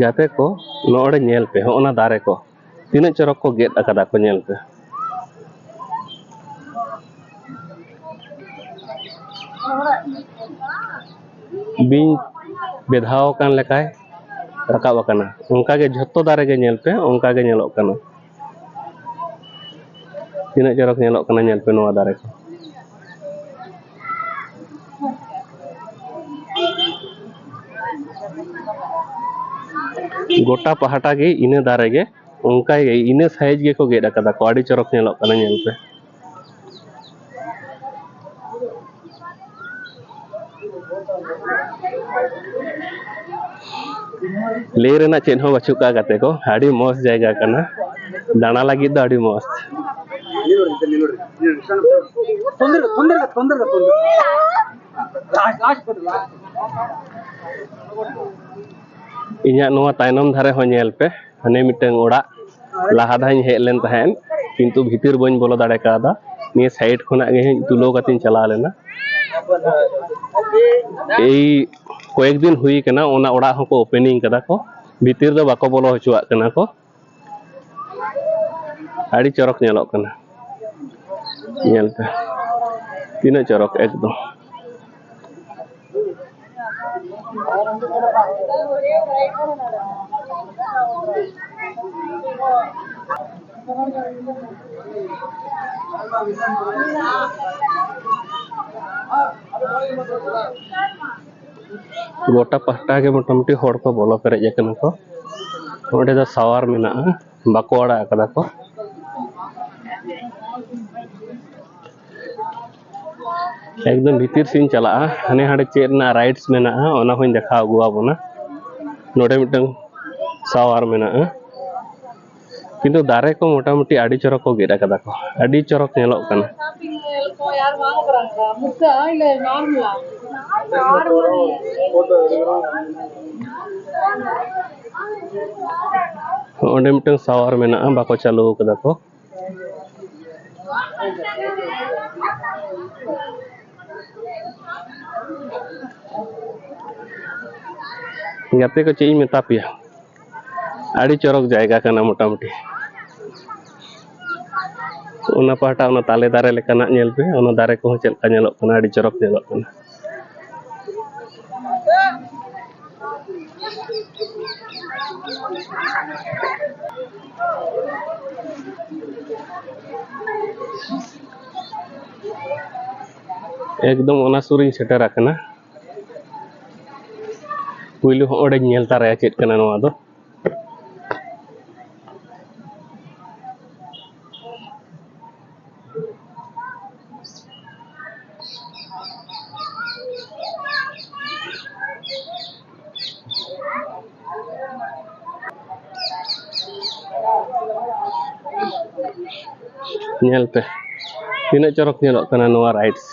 ᱜᱟᱛᱮ ᱠᱚ, ᱱᱚᱜᱼᱚᱰᱮ ᱧᱮᱞ ᱯᱮ, ᱦᱚᱸᱜᱼᱚ ᱱᱟ ᱫᱟᱨᱮ ᱠᱚ ᱛᱤᱱᱟᱹᱜ ᱪᱚᱨᱚᱠ ᱠᱚ ᱜᱮᱫ ᱟᱠᱟᱫᱟ ᱠᱚ, ᱧᱮᱞ ᱯᱮ᱾ ᱵᱤᱧ ᱵᱮᱫᱷᱟᱣ ᱟᱠᱟᱱ ᱞᱮᱠᱟᱭ ᱨᱟᱠᱟᱵ ᱟᱠᱟᱱᱟ᱾ ᱚᱱᱠᱟ ᱜᱮ ᱡᱷᱚᱛᱚ ᱫᱟᱨᱮ ᱜᱮ ᱧᱮᱞ ᱯᱮ, ᱚᱱᱠᱟ ᱜᱮ ᱧᱮᱞᱚᱜ ᱠᱟᱱᱟ᱾ ᱛᱤᱱᱟᱹᱜ ᱪᱚᱨᱚᱠ ᱧᱮᱞᱚᱜ ᱠᱟᱱᱟ, ᱧᱮᱞ ᱯᱮ ᱱᱚᱣᱟ ᱫᱟᱨᱮ ᱠᱚ᱾ ᱜᱚᱴᱟ ᱯᱟᱦᱴᱟ ᱜᱮ ᱤᱱᱟᱹ ᱫᱟᱨᱮ ᱜᱮ, ᱚᱱᱠᱟ ᱜᱮ ᱤᱱᱟᱹ ᱥᱟᱭᱤᱡ ᱜᱮᱠᱚ ᱜᱮᱫ ᱟᱠᱟᱫᱟ ᱠᱚ᱾ ᱟᱹᱰᱤ ᱪᱚᱨᱚᱠ ᱧᱮᱞᱚᱜ ᱠᱟᱱᱟ, ᱧᱮᱞ ᱯᱮ᱾ ᱞᱟᱹᱭ ᱨᱮᱱᱟᱜ ᱪᱮᱫ ᱦᱚᱸ ᱵᱟᱹᱪᱩᱜ ᱠᱟᱜᱼᱟ ᱜᱟᱛᱮ ᱠᱚ, ᱟᱹᱰᱤ ᱢᱚᱡᱽ ᱡᱟᱭᱜᱟ ᱠᱟᱱᱟ, ᱫᱟᱬᱟ ᱞᱟᱹᱜᱤᱫ ᱫᱚ ᱟᱹᱰᱤ ᱢᱚᱡᱽ᱾ ᱤᱧᱟᱹᱜ ᱱᱚᱣᱟ ᱛᱟᱭᱱᱚᱢ ᱫᱷᱟᱨᱮ ᱦᱚᱸ ᱧᱮᱞ ᱯᱮ, ᱦᱟᱱᱮ ᱢᱤᱫᱴᱟᱝ ᱚᱲᱟᱜ, ᱞᱟᱦᱟ ᱫᱷᱟᱣ ᱤᱧ ᱦᱮᱡ ᱞᱮᱱ ᱛᱟᱦᱮᱸᱫ, ᱠᱤᱱᱛᱩ ᱵᱷᱤᱛᱤᱨ ᱵᱟᱹᱧ ᱵᱚᱞᱚ ᱫᱟᱲᱮ ᱠᱟᱣᱫᱟ᱾ ᱱᱤᱭᱟᱹ ᱥᱟᱭᱤᱰ ᱠᱷᱚᱱᱟᱜ ᱜᱮ ᱤᱧ ᱛᱩᱞᱟᱹᱣ ᱠᱟᱛᱮᱧ ᱪᱟᱞᱟᱣ ᱞᱮᱱᱟ᱾ ᱮᱭ ᱠᱚᱭᱮᱠ ᱫᱤᱱ ᱦᱩᱭ ᱠᱟᱱᱟ, ᱚᱱᱟ ᱚᱲᱟᱜ ᱦᱚᱸᱠᱚ ᱳᱯᱮᱱᱤᱝ ᱠᱟᱫᱟ ᱠᱚ, ᱵᱷᱤᱛᱤᱨ ᱫᱚ ᱵᱟᱠᱚ ᱵᱚᱞᱚ ᱦᱚᱪᱚᱣᱟᱜ ᱠᱟᱱᱟ ᱠᱚ᱾ ᱟᱹᱰᱤ ᱪᱚᱨᱚᱠ ᱧᱮᱞᱚᱜ ᱠᱟᱱᱟ, ᱧᱮᱞ ᱯᱮ ᱛᱤᱱᱟᱹᱜ ᱪᱚᱨᱚᱠ ᱮᱠᱫᱚᱢ᱾ ᱜᱚᱴᱟ ᱯᱟᱦᱴᱟ ᱜᱮ ᱢᱚᱴᱟᱢᱩᱴᱤ ᱦᱚᱲ ᱠᱚ ᱵᱚᱞᱚ ᱯᱮᱨᱮᱡ ᱟᱠᱟᱱᱟ ᱠᱚ᱾ ᱚᱸᱰᱮ ᱫᱚ ᱥᱟᱣᱟᱨ ᱢᱮᱱᱟᱜᱼᱟ, ᱵᱟᱠᱚ ᱟᱲᱟᱜ ᱟᱠᱟᱫᱟ ᱠᱚ᱾ ᱮᱠᱫᱚᱢ ᱵᱷᱤᱛᱤᱨ ᱥᱮᱫ ᱤᱧ ᱪᱟᱞᱟᱜᱼᱟ, ᱦᱟᱱᱮ ᱦᱟᱸᱰᱮ ᱪᱮᱫ ᱨᱮᱱᱟᱜ rides ᱢᱮᱱᱟᱜᱼᱟ, ᱚᱱᱟ ᱦᱚᱸᱧ ᱫᱮᱠᱷᱟᱣ ᱟᱹᱜᱩ ᱟᱵᱚᱱᱟ᱾ ᱱᱚᱰᱮ ᱢᱤᱫᱴᱟᱝ shower ᱢᱮᱱᱟᱜᱼᱟ, ᱠᱤᱱᱛᱩ ᱫᱟᱨᱮ ᱠᱚ ᱢᱚᱴᱟᱢᱩᱴᱤ ᱟᱹᱰᱤ ᱪᱚᱨᱚᱠ ᱠᱚ ᱜᱮᱫ ᱟᱠᱟᱫᱟ ᱠᱚ, ᱟᱹᱰᱤ ᱪᱚᱨᱚᱠ ᱧᱮᱞᱚᱜ ᱠᱟᱱᱟ᱾ ᱚᱸᱰᱮ ᱢᱤᱫᱴᱟᱝ shower ᱢᱮᱱᱟᱜᱼᱟ, ᱵᱟᱠᱚ ᱪᱟᱹᱞᱩ ᱟᱠᱟᱫᱟ ᱠᱚ᱾ ᱜᱟᱛᱮ ᱠᱚ, ᱪᱮᱫ ᱤᱧ ᱢᱮᱛᱟ ᱯᱮᱭᱟ, ᱟᱹᱰᱤ ᱪᱚᱨᱚᱠ ᱡᱟᱭᱜᱟ ᱠᱟᱱᱟ ᱢᱚᱴᱟᱢᱩᱴᱤ᱾ ᱚᱱᱟ ᱯᱟᱦᱴᱟ ᱚᱱᱟ ᱛᱟᱞᱮ ᱫᱟᱨᱮ ᱞᱮᱠᱟᱱᱟᱜ ᱧᱮᱞ ᱯᱮ, ᱚᱱᱟ ᱫᱟᱨᱮ ᱠᱚᱦᱚᱸ ᱪᱮᱫ ᱞᱮᱠᱟ ᱧᱮᱞᱚᱜ ᱠᱟᱱᱟ, ᱟᱹᱰᱤ ᱪᱚᱨᱚᱠ ᱧᱮᱞᱚᱜ ᱠᱟᱱᱟ᱾ ᱮᱠᱫᱚᱢ ᱚᱱᱟ ᱥᱩᱨ ᱨᱤᱧ ᱥᱮᱴᱮᱨ ᱟᱠᱟᱱᱟ᱾ ᱯᱩᱭᱞᱩ ᱦᱚᱸ ᱚᱸᱰᱮᱧ ᱧᱮᱞ ᱛᱟᱨᱟᱭᱟ ᱪᱮᱫ ᱠᱟᱱᱟ ᱱᱚᱣᱟ ᱫᱚ᱾ ᱧᱮᱞ ᱯᱮ, ᱛᱤᱱᱟᱹᱜ ᱪᱚᱨᱚᱠ ᱧᱮᱞᱚᱜ ᱠᱟᱱᱟ ᱱᱚᱣᱟ rides᱾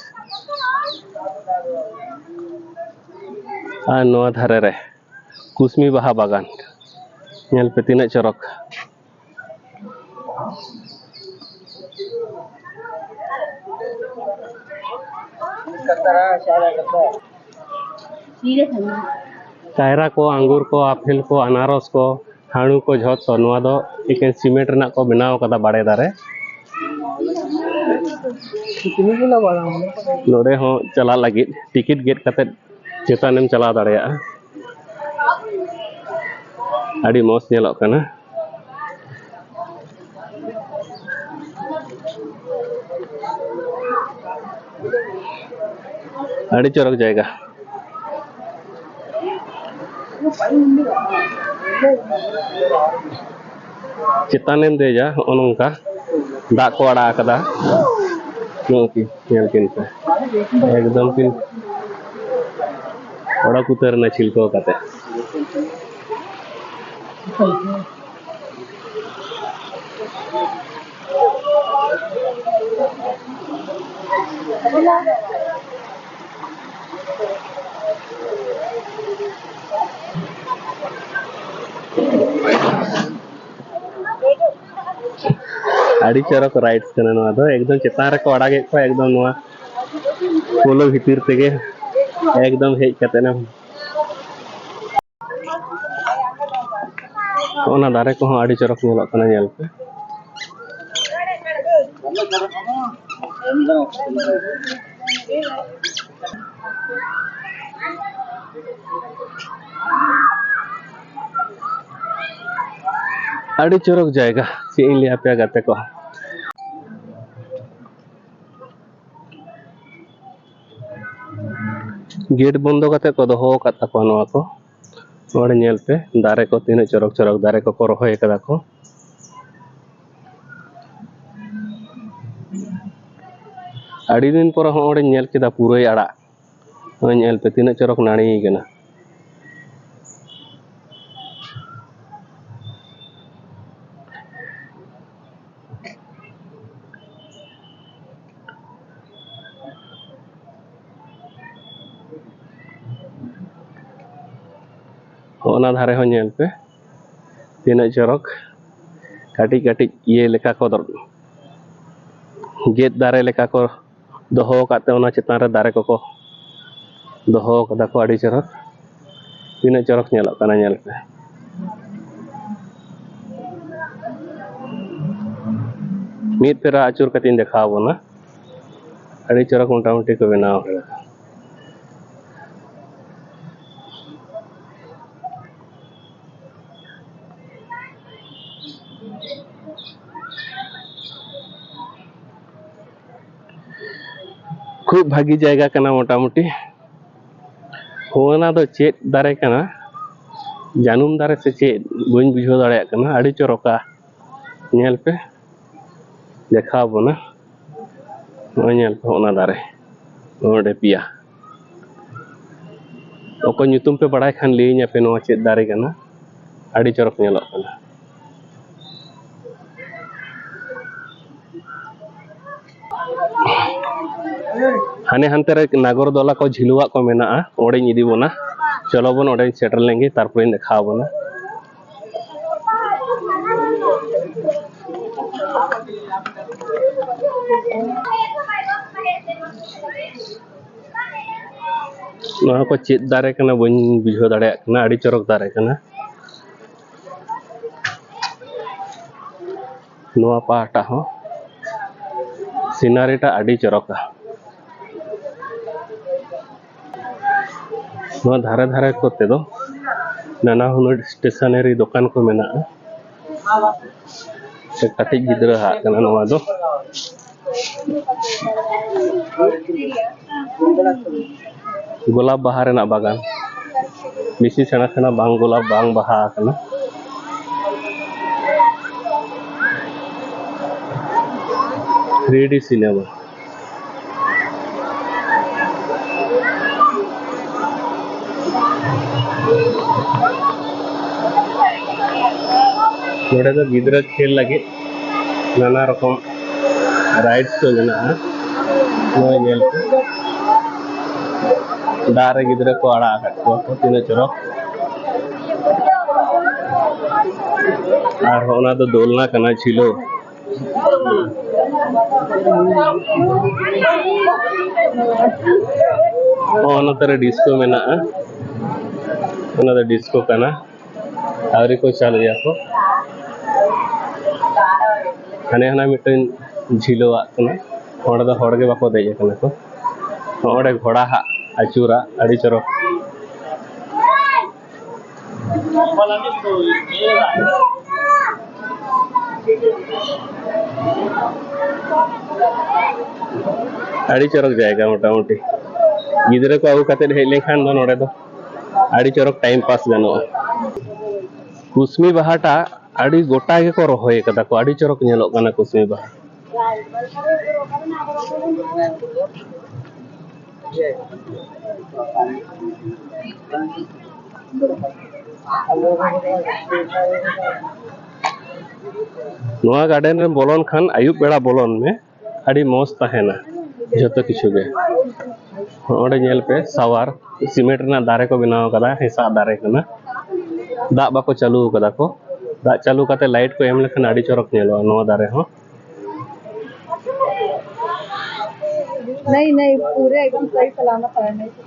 ᱟᱨ ᱱᱚᱣᱟ ᱫᱷᱟᱨᱮ ᱨᱮ ᱠᱩᱥᱢᱤ ᱵᱟᱦᱟ ᱵᱟᱜᱟᱱ, ᱧᱮᱞ ᱯᱮ ᱛᱤᱱᱟᱹᱜ ᱪᱚᱨᱚᱠ᱾ ᱠᱟᱭᱨᱟ ᱠᱚ, ᱟᱝᱜᱩᱨ ᱠᱚ, ᱟᱯᱮᱞ ᱠᱚ, ᱟᱱᱟᱨᱚᱥ ᱠᱚ, ᱦᱟᱹᱲᱩ ᱠᱚ, ᱡᱷᱚᱛᱚ ᱱᱚᱣᱟ ᱫᱚ ᱮᱠᱮᱱ ᱥᱤᱢᱮᱱᱴ ᱨᱮᱱᱟᱜ ᱠᱚ ᱵᱮᱱᱟᱣ ᱠᱟᱫᱟ ᱵᱟᱲᱮ ᱫᱟᱨᱮ᱾ ᱱᱚᱰᱮ ᱦᱚᱸ ᱪᱟᱞᱟᱜ ᱞᱟᱹᱜᱤᱫ ᱴᱤᱠᱤᱴ ᱜᱮᱫ ᱠᱟᱛᱮᱫ ᱪᱮᱛᱟᱱᱮᱢ ᱪᱟᱞᱟᱣ ᱫᱟᱲᱮᱭᱟᱜᱼᱟ᱾ ᱟᱹᱰᱤ ᱢᱚᱡᱽ ᱧᱮᱞᱚᱜ ᱠᱟᱱᱟ᱾ ᱟᱹᱰᱤ ᱪᱚᱨᱚᱠ ᱡᱟᱭᱜᱟ᱾ ᱪᱮᱛᱟᱱᱮᱢ ᱫᱮᱡᱟ, ᱦᱚᱸᱜᱼᱚ ᱱᱚᱝᱠᱟ ᱫᱟᱜ ᱠᱚ ᱟᱲᱟᱜ ᱟᱠᱟᱫᱟ᱾ ᱱᱚᱜᱼᱚᱭ ᱧᱮᱞ ᱠᱤᱱ ᱯᱮ᱾ ᱮᱠᱫᱚᱢ ᱠᱤᱱ ᱚᱰᱚᱠ ᱩᱛᱟᱹᱨ ᱮᱱᱟ ᱪᱷᱤᱞᱠᱟᱹᱣ ᱠᱟᱛᱮ᱾ ᱟᱹᱰᱤ ᱪᱚᱨᱚᱠ rides ᱠᱟᱱᱟ ᱱᱚᱣᱟ ᱫᱚ, ᱮᱠᱫᱚᱢ ᱪᱮᱛᱟᱱ ᱨᱮᱠᱚ ᱟᱲᱟᱜᱮᱫ ᱠᱚᱣᱟ, ᱮᱠᱫᱚᱢ ᱱᱚᱣᱟ ᱯᱳᱞᱳ ᱵᱷᱤᱛᱤᱨ ᱛᱮᱜᱮ ᱮᱠᱫᱚᱢ ᱦᱮᱡ ᱠᱟᱛᱮ ᱮᱢ᱾ ᱚᱱᱟ ᱫᱟᱨᱮ ᱠᱚᱦᱚᱸ ᱟᱹᱰᱤ ᱪᱚᱨᱚᱠ ᱧᱮᱞᱚᱜ ᱠᱟᱱᱟ, ᱧᱮᱞ ᱯᱮ᱾ ᱟᱹᱰᱤ ᱪᱚᱨᱚᱠ ᱡᱟᱭᱜᱟ, ᱪᱮᱫ ᱤᱧ ᱞᱟᱹᱭ ᱟᱯᱮᱭᱟ ᱜᱟᱛᱮ ᱠᱚ᱾ ᱜᱮᱴ ᱵᱚᱱᱫᱚ ᱠᱟᱛᱮ ᱠᱚ ᱫᱚᱦᱚ ᱟᱠᱟᱫ ᱛᱟᱠᱚᱣᱟ ᱱᱚᱣᱟ ᱠᱚ᱾ ᱱᱚᱰᱮ ᱧᱮᱞ ᱯᱮ, ᱫᱟᱨᱮ ᱠᱚ ᱛᱤᱱᱟᱹᱜ ᱪᱚᱨᱚᱠ ᱪᱚᱨᱚᱠ ᱫᱟᱨᱮ ᱠᱚᱠᱚ ᱨᱚᱦᱚᱭ ᱟᱠᱟᱫᱟ ᱠᱚ᱾ ᱟᱹᱰᱤ ᱫᱤᱱ ᱯᱚᱨᱮ ᱦᱚᱸ ᱚᱸᱰᱮᱧ ᱧᱮᱞ ᱠᱮᱫᱟ ᱯᱩᱨᱟᱹᱭ ᱟᱲᱟᱜ᱾ ᱱᱚᱜᱼᱚᱭ ᱧᱮᱞ ᱯᱮ ᱛᱤᱱᱟᱹᱜ ᱪᱚᱨᱚᱠ ᱱᱟᱹᱲᱤ ᱠᱟᱱᱟ᱾ ᱦᱚᱸᱜᱼᱱᱟ ᱫᱷᱟᱨᱮ ᱦᱚᱸ ᱧᱮᱞ ᱯᱮ ᱛᱤᱱᱟᱹᱜ ᱪᱚᱨᱚᱠ, ᱠᱟᱹᱴᱤᱡ ᱠᱟᱹᱴᱤᱡ ᱤᱭᱟᱹ ᱞᱮᱠᱟ ᱠᱚ ᱫᱚ-, ᱜᱮᱫ ᱫᱟᱨᱮ ᱞᱮᱠᱟ ᱠᱚ ᱫᱚᱦᱚ ᱟᱠᱟᱫ ᱛᱮ ᱚᱱᱟ ᱪᱮᱛᱟᱱ ᱨᱮ ᱫᱟᱨᱮ ᱠᱚᱠᱚ ᱫᱚᱦᱚ ᱠᱟᱫᱟ ᱠᱚ᱾ ᱟᱹᱰᱤ ᱪᱚᱨᱚᱠ, ᱛᱤᱱᱟᱹᱜ ᱪᱚᱨᱚᱠ ᱧᱮᱞᱚᱜ ᱠᱟᱱᱟ, ᱧᱮᱞ ᱯᱮ᱾ ᱢᱤᱫ ᱯᱮᱨᱟ ᱟᱹᱪᱩᱨ ᱠᱟᱛᱮᱧ ᱫᱮᱠᱷᱟᱣ ᱟᱵᱚᱱᱟ᱾ ᱟᱹᱰᱤ ᱪᱚᱨᱚᱠ ᱢᱚᱴᱟᱢᱩᱴᱤ ᱠᱚ ᱵᱮᱱᱟᱣ ᱠᱟᱫᱟ᱾ ᱠᱷᱩᱵ ᱵᱷᱟᱹᱜᱤ ᱡᱟᱭᱜᱟ ᱠᱟᱱᱟ ᱢᱚᱴᱟᱢᱩᱴᱤ᱾ ᱦᱚᱸᱜᱼᱱᱟ ᱫᱚ ᱪᱮᱫ ᱫᱟᱨᱮ ᱠᱟᱱᱟ? ᱡᱟᱹᱱᱩᱢ ᱫᱟᱨᱮ ᱥᱮ ᱪᱮᱫ? ᱵᱟᱹᱧ ᱵᱩᱡᱷᱟᱹᱣ ᱫᱟᱲᱮᱭᱟᱜ ᱠᱟᱱᱟ᱾ ᱟᱹᱰᱤ ᱪᱚᱨᱚᱠᱟ, ᱧᱮᱞ ᱯᱮ, ᱫᱮᱠᱷᱟᱣ ᱵᱚᱱᱟ᱾ ᱱᱚᱜᱼᱚᱭ ᱧᱮᱞ ᱯᱮ, ᱦᱚᱸᱜᱼᱱᱟ ᱫᱟᱨᱮ᱾ ᱱᱚᱰᱮ ᱯᱮᱭᱟ᱾ ᱚᱠᱚᱭ ᱧᱩᱛᱩᱢ ᱯᱮ ᱵᱟᱲᱟᱭ ᱠᱷᱟᱱ ᱞᱟᱹᱭᱟᱹᱧᱟ ᱯᱮ, ᱱᱚᱣᱟ ᱪᱮᱫ ᱫᱟᱨᱮ ᱠᱟᱱᱟ? ᱟᱹᱰᱤ ᱪᱚᱨᱚᱠ ᱧᱮᱞᱚᱜ ᱠᱟᱱᱟ᱾ ᱦᱟᱱᱮ ᱦᱟᱱᱛᱮ ᱨᱮ ᱱᱟᱜᱚᱨ ᱫᱚᱞᱟ ᱠᱚ ᱡᱷᱤᱞᱩᱣᱟᱜ ᱠᱚ ᱢᱮᱱᱟᱜᱼᱟ, ᱚᱸᱰᱮᱧ ᱤᱫᱤ ᱵᱚᱱᱟ᱾ ᱪᱚᱞᱚ ᱵᱚᱱ ᱚᱸᱰᱮᱧ ᱥᱮᱴᱮᱨ ᱞᱮᱱ ᱜᱮ, ᱛᱟᱨᱯᱚᱨᱮᱧ ᱫᱮᱠᱷᱟᱣ ᱟᱵᱚᱱᱟ᱾ ᱱᱚᱣᱟ ᱠᱚ ᱪᱮᱫ ᱫᱟᱨᱮ ᱠᱟᱱᱟ ᱵᱟᱹᱧ ᱵᱩᱡᱷᱟᱹᱣ ᱫᱟᱲᱮᱭᱟᱜ ᱠᱟᱱᱟ, ᱟᱹᱰᱤ ᱪᱚᱨᱚᱠ ᱫᱟᱨᱮ ᱠᱟᱱᱟ᱾ ᱱᱚᱣᱟ ᱯᱟᱦᱴᱟ ᱦᱚᱸ ᱥᱤᱱᱟᱨᱤ ᱴᱟ ᱟᱹᱰᱤ ᱪᱚᱨᱚᱠᱟ᱾ ᱱᱚᱣᱟ ᱫᱷᱟᱨᱮ ᱫᱷᱟᱨᱮ ᱠᱚᱛᱮ ᱫᱚ ᱱᱟᱱᱟ ᱦᱩᱱᱟᱹᱨ ᱥᱴᱮᱥᱚᱱᱟᱨᱤ ᱫᱚᱠᱟᱱ ᱠᱚ ᱢᱮᱱᱟᱜᱼᱟ᱾ ᱥᱮ ᱠᱟᱹᱴᱤᱡ ᱜᱤᱫᱽᱨᱟᱹ ᱦᱟᱜ ᱠᱟᱱᱟ ᱱᱚᱣᱟ ᱫᱚ᱾ ᱜᱳᱞᱟᱯ ᱵᱟᱦᱟ ᱨᱮᱱᱟᱜ ᱵᱟᱜᱟᱱ᱾ ᱵᱮᱥᱤ ᱥᱮᱬᱟ ᱥᱮᱬᱟ ᱵᱟᱝ, ᱜᱳᱞᱟᱯ ᱵᱟᱝ ᱵᱟᱦᱟ ᱟᱠᱟᱱᱟ᱾ ᱛᱷᱨᱤ ᱰᱤ ᱥᱤᱱᱮᱢᱟ᱾ ᱱᱚᱰᱮ ᱫᱚ ᱜᱤᱫᱽᱨᱟᱹ ᱠᱷᱮᱞ ᱞᱟᱹᱜᱤᱫ ᱱᱟᱱᱟ ᱨᱚᱠᱚᱢ ᱨᱟᱭᱤᱰᱥ ᱠᱚ ᱢᱮᱱᱟᱜᱼᱟ᱾ ᱱᱚᱜᱼᱚᱭ ᱧᱮᱞ ᱯᱮ, ᱫᱟᱜ ᱨᱮ ᱜᱤᱫᱽᱨᱟᱹ ᱠᱚ ᱟᱲᱟᱜ ᱟᱠᱟᱫ ᱠᱚᱣᱟ ᱠᱚ, ᱛᱤᱱᱟᱹᱜ ᱪᱚᱨᱚᱠ᱾ ᱟᱨ ᱚᱱᱟ ᱫᱚ ᱫᱳᱞᱱᱟ ᱠᱟᱱᱟ, ᱡᱷᱤᱞᱳ᱾ ᱦᱚᱸ, ᱱᱚᱛᱮ ᱨᱮ ᱰᱤᱥᱠᱳ ᱢᱮᱱᱟᱜᱼᱟ, ᱚᱱᱟ ᱫᱚ ᱰᱤᱥᱠᱳ ᱠᱟᱱᱟ᱾ ᱟᱹᱣᱨᱤ ᱠᱚ ᱪᱟᱹᱞᱩᱭᱟ ᱠᱚ᱾ ᱦᱟᱱᱮ ᱦᱟᱱᱟ ᱢᱤᱫᱴᱮᱱ ᱡᱷᱤᱞᱳᱣᱟᱜ ᱠᱟᱱᱟ, ᱚᱸᱰᱮ ᱫᱚ ᱦᱚᱲ ᱜᱮ ᱵᱟᱠᱚ ᱫᱮᱡ ᱟᱠᱟᱱᱟ ᱠᱚ᱾ ᱚᱸᱰᱮ ᱜᱷᱚᱲᱟ ᱦᱟᱜ ᱟᱹᱪᱩᱨᱟ, ᱟᱹᱰᱤ ᱪᱚᱨᱚᱠ᱾ ᱟᱹᱰᱤ ᱪᱚᱨᱚᱠ ᱡᱟᱭᱜᱟ ᱢᱚᱴᱟᱢᱩᱴᱤ᱾ ᱜᱤᱫᱽᱨᱟᱹ ᱠᱚ ᱟᱹᱜᱩ ᱠᱟᱛᱮᱫ ᱦᱮᱡ ᱞᱮᱱᱠᱷᱟᱱ ᱫᱚ ᱱᱚᱰᱮ ᱫᱚ ᱟᱹᱰᱤ ᱪᱚᱨᱚᱠ ᱴᱟᱭᱤᱢ ᱯᱟᱥ ᱜᱟᱱᱚᱜᱼᱟ᱾ ᱠᱩᱥᱢᱤ ᱵᱟᱦᱟᱴᱟᱜ ᱟᱹᱰᱤ ᱜᱚᱴᱟ ᱜᱮᱠᱚ ᱨᱚᱦᱚᱭ ᱠᱟᱫᱟ ᱠᱚ, ᱟᱹᱰᱤ ᱪᱚᱨᱚᱠ ᱧᱮᱞᱚᱜ ᱠᱟᱱᱟ ᱠᱩᱥᱢᱤ ᱵᱟᱦᱟ᱾ ᱱᱚᱣᱟ ᱜᱟᱨᱰᱮᱱ ᱨᱮᱢ ᱵᱚᱞᱚᱱ ᱠᱷᱟᱱ ᱟᱹᱭᱩᱵ ᱵᱮᱲᱟ ᱵᱚᱞᱚᱱ ᱢᱮ, ᱟᱹᱰᱤ ᱢᱚᱡᱽ ᱛᱟᱦᱮᱱᱟ ᱡᱚᱛᱚ ᱠᱤᱪᱷᱩ ᱜᱮ᱾ ᱚᱸᱰᱮ ᱧᱮᱞ ᱯᱮ, ᱥᱟᱣᱟᱨ ᱥᱤᱢᱮᱱᱴ ᱨᱮᱱᱟᱜ ᱫᱟᱨᱮ ᱠᱚ ᱵᱮᱱᱟᱣ ᱠᱟᱫᱟ, ᱦᱮᱸᱥᱟᱜ ᱫᱟᱨᱮ ᱠᱟᱱᱟ᱾ ᱫᱟᱜ ᱵᱟᱠᱚ ᱪᱟᱹᱞᱩ ᱠᱟᱫᱟ ᱠᱚ, ᱫᱟᱜ ᱪᱟᱹᱞᱩ ᱠᱟᱛᱮ ᱞᱟᱭᱤᱴ ᱠᱚ ᱮᱢ ᱞᱮᱠᱷᱟᱱ ᱟᱹᱰᱤ ᱪᱚᱨᱚᱠ ᱧᱮᱞᱚᱜᱼᱟ ᱱᱚᱣᱟ ᱫᱟᱨᱮ ᱦᱚᱸ᱾ नहीं नहीं, पूरे एकदम सही चलाना पड़ा, नहीं तो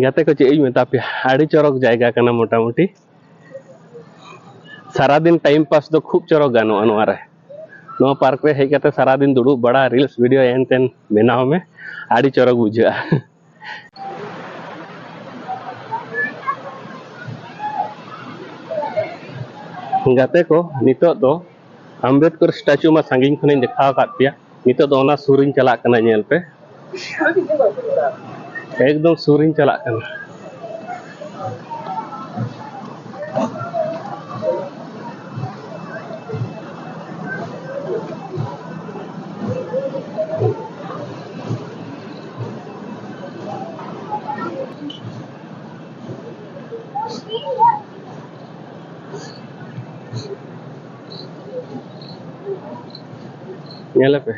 ᱜᱟᱛᱮ ᱠᱚ, ᱪᱮᱫ ᱤᱧ ᱢᱮᱛᱟ ᱯᱮᱭᱟ, ᱟᱹᱰᱤ ᱪᱚᱨᱚᱠ ᱡᱟᱭᱜᱟ ᱠᱟᱱᱟ ᱢᱚᱴᱟᱢᱩᱴᱤ᱾ ᱥᱟᱨᱟᱫᱤᱱ ᱴᱟᱭᱤᱢ ᱯᱟᱥ ᱫᱚ ᱠᱷᱩᱵ ᱪᱚᱨᱚᱠ ᱜᱟᱱᱚᱜᱼᱟ ᱱᱚᱣᱟ ᱨᱮ᱾ ᱱᱚᱣᱟ ᱯᱟᱨᱠ ᱨᱮ ᱦᱮᱡ ᱠᱟᱛᱮ ᱥᱟᱨᱟᱫᱤᱱ ᱫᱩᱲᱩᱵ ᱵᱟᱲᱟ, ᱨᱤᱞᱥ ᱵᱷᱤᱰᱤᱭᱳ ᱦᱮᱱ ᱛᱮᱱ ᱵᱮᱱᱟᱣ ᱢᱮ, ᱟᱹᱰᱤ ᱪᱚᱨᱚᱠ ᱵᱩᱡᱷᱟᱹᱜᱼᱟ᱾ ᱜᱟᱛᱮ ᱠᱚ, ᱱᱤᱛᱚᱜ ᱫᱚ ᱟᱢᱵᱮᱫᱠᱚᱨ ᱥᱴᱟᱪᱩ ᱢᱟ ᱥᱟᱺᱜᱤᱧ ᱠᱷᱚᱱᱤᱧ ᱫᱮᱠᱷᱟᱣ ᱟᱠᱟᱫ ᱯᱮᱭᱟ, ᱱᱤᱛᱚᱜ ᱫᱚ ᱚᱱᱟ ᱥᱩᱨᱤᱧ ᱪᱟᱞᱟᱜ ᱠᱟᱱᱟ᱾ ᱧᱮᱞ ᱯᱮ, ᱮᱠᱫᱚᱢ ᱥᱩᱨᱤᱧ ᱪᱟᱞᱟᱜ ᱠᱟᱱᱟ᱾ ᱧᱮᱞ ᱟᱯᱮ,